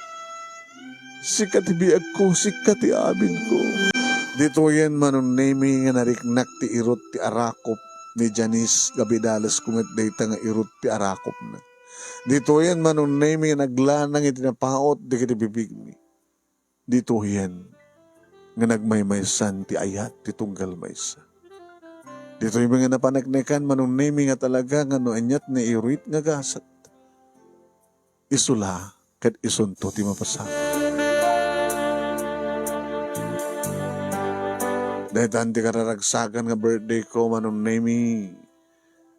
Sika ti biagko, sika ti abinko. Ditoyen, Manong Nemi, nga nariknak ti irut ti arakop ni Janice, nga bidalesko met dayta nga irut ti arakopna. Ditoyen, Manong Nemi, nga naglanang iti napaut dagiti bibigmi. Ditoyen nga nagmaymaysan ti ayat ti tunggal maysa. Ditoy nga napaneknekan, Manong Nemi, nga talaga nga no aniat nga iruit nga gasat, isu la ket isunto ti mapasamak. Daytan ti kararagsakan nga birthday ko, Manong Nemi.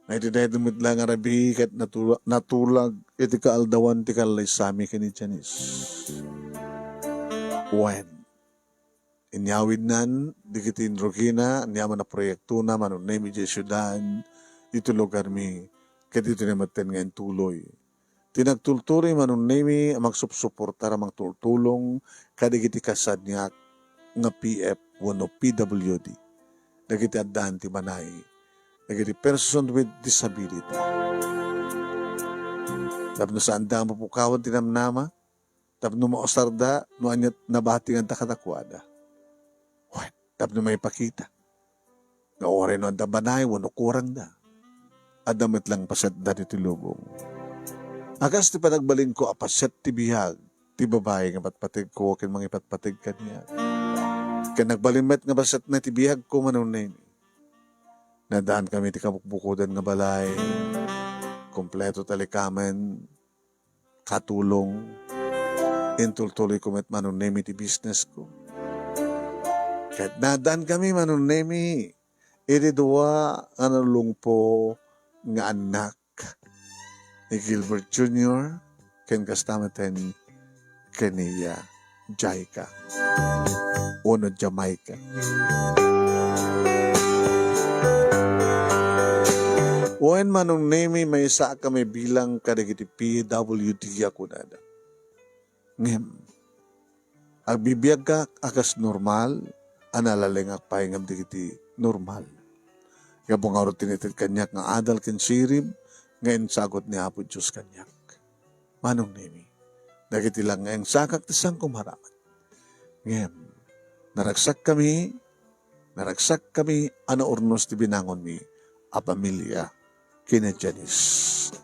Nga iti daytoy met la nga rabii ket natula-, natulag iti kaaldawan ti kallaysami ken ni Janice. Wen, inyawidnan dagiti inrugina, aniaman a proyektona, Manong Nemi, idiay siudad, iti lugarmi, ket iti nametten nga intuloy. Ti nagtultuloy, Manong Nemi, a magsupsuportar a mangtultulong kadagiti kasaniak nga P F wenno P W D, dagiti addaan ti banay, dagiti person with disability. Tapno saanda a mapukawan ti namnama, tapno mausarda no aniat nabatinganda kadakuada. Wen, tapno maipakita nga uray no adda banay wenno kurangda, adda met la nga pasetda ditoy lubong. A kas ti panagbalinko a paset ti biag ti babai nga patpategko ken mangipatpateg kaniak. Ken nagbalin met nga pasetna ti biagko, Manong Nemi. Naddaankami ti kabukbukodan nga balay, kompleto ti likamen, katulong. Intultuloyko met, Manong Nemi, ti businessko. Ket naaddaankami, Manong Nemi, iti dua nga nalulungpo nga annak ni Gilbert Junior ken kasta met ken ni Jaika wenno Jamaica. Wen, Manong Nemi, maysaakami bilang kadagiti P W D a kunada. Ngem, agbibiagak a kas normal a nalalingak pay ngem dagiti normal. Gapu nga adu ti naited kaniak nga adal ken sirib nga insagut ni Apo Dios kaniak. Manong Nemi, dagiti la nga insakak ti sangko maramat. Ngem, naragsakkami, naragsakkami a naurnos ti binangonmi a pamilia ken ni Janice.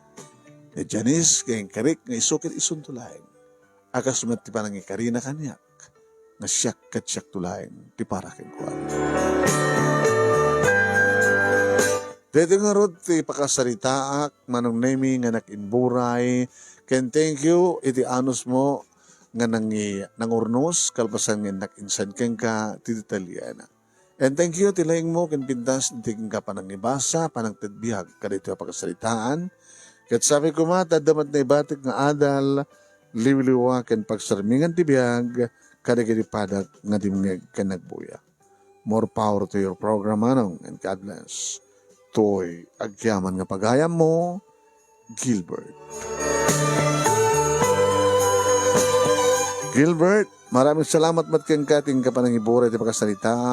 Ni Janice nga inkarik nga isu ket isunto laeng. A kas met ti panangikarina kaniak, nga siak ket siakto laeng ti para kenkuana. Daytoy ngarud ti pakasaritaak, Manong Nemi, nga anak imburay, ken thank you iti anusmo nga nangi-, nangurnos, kalpasan nga innak insan kenka ti detalyeana. And thank you ti laingmo ken pintas iti kenka panangibasa, panangted biag kadaytoy a pakasaritaan. Ket sapay koma ta adda met naibatik nga adal, liwliwa ken pagsarmingan ti biag kadagiti padak nga dimngeg ken nagbuya. More power to your program, Manong, and God bless. Toy agyaman nga pagayammo, Gilbert. Gilbert, maraming salamat met kenka ti inka panangiburay ti pakasaritaan.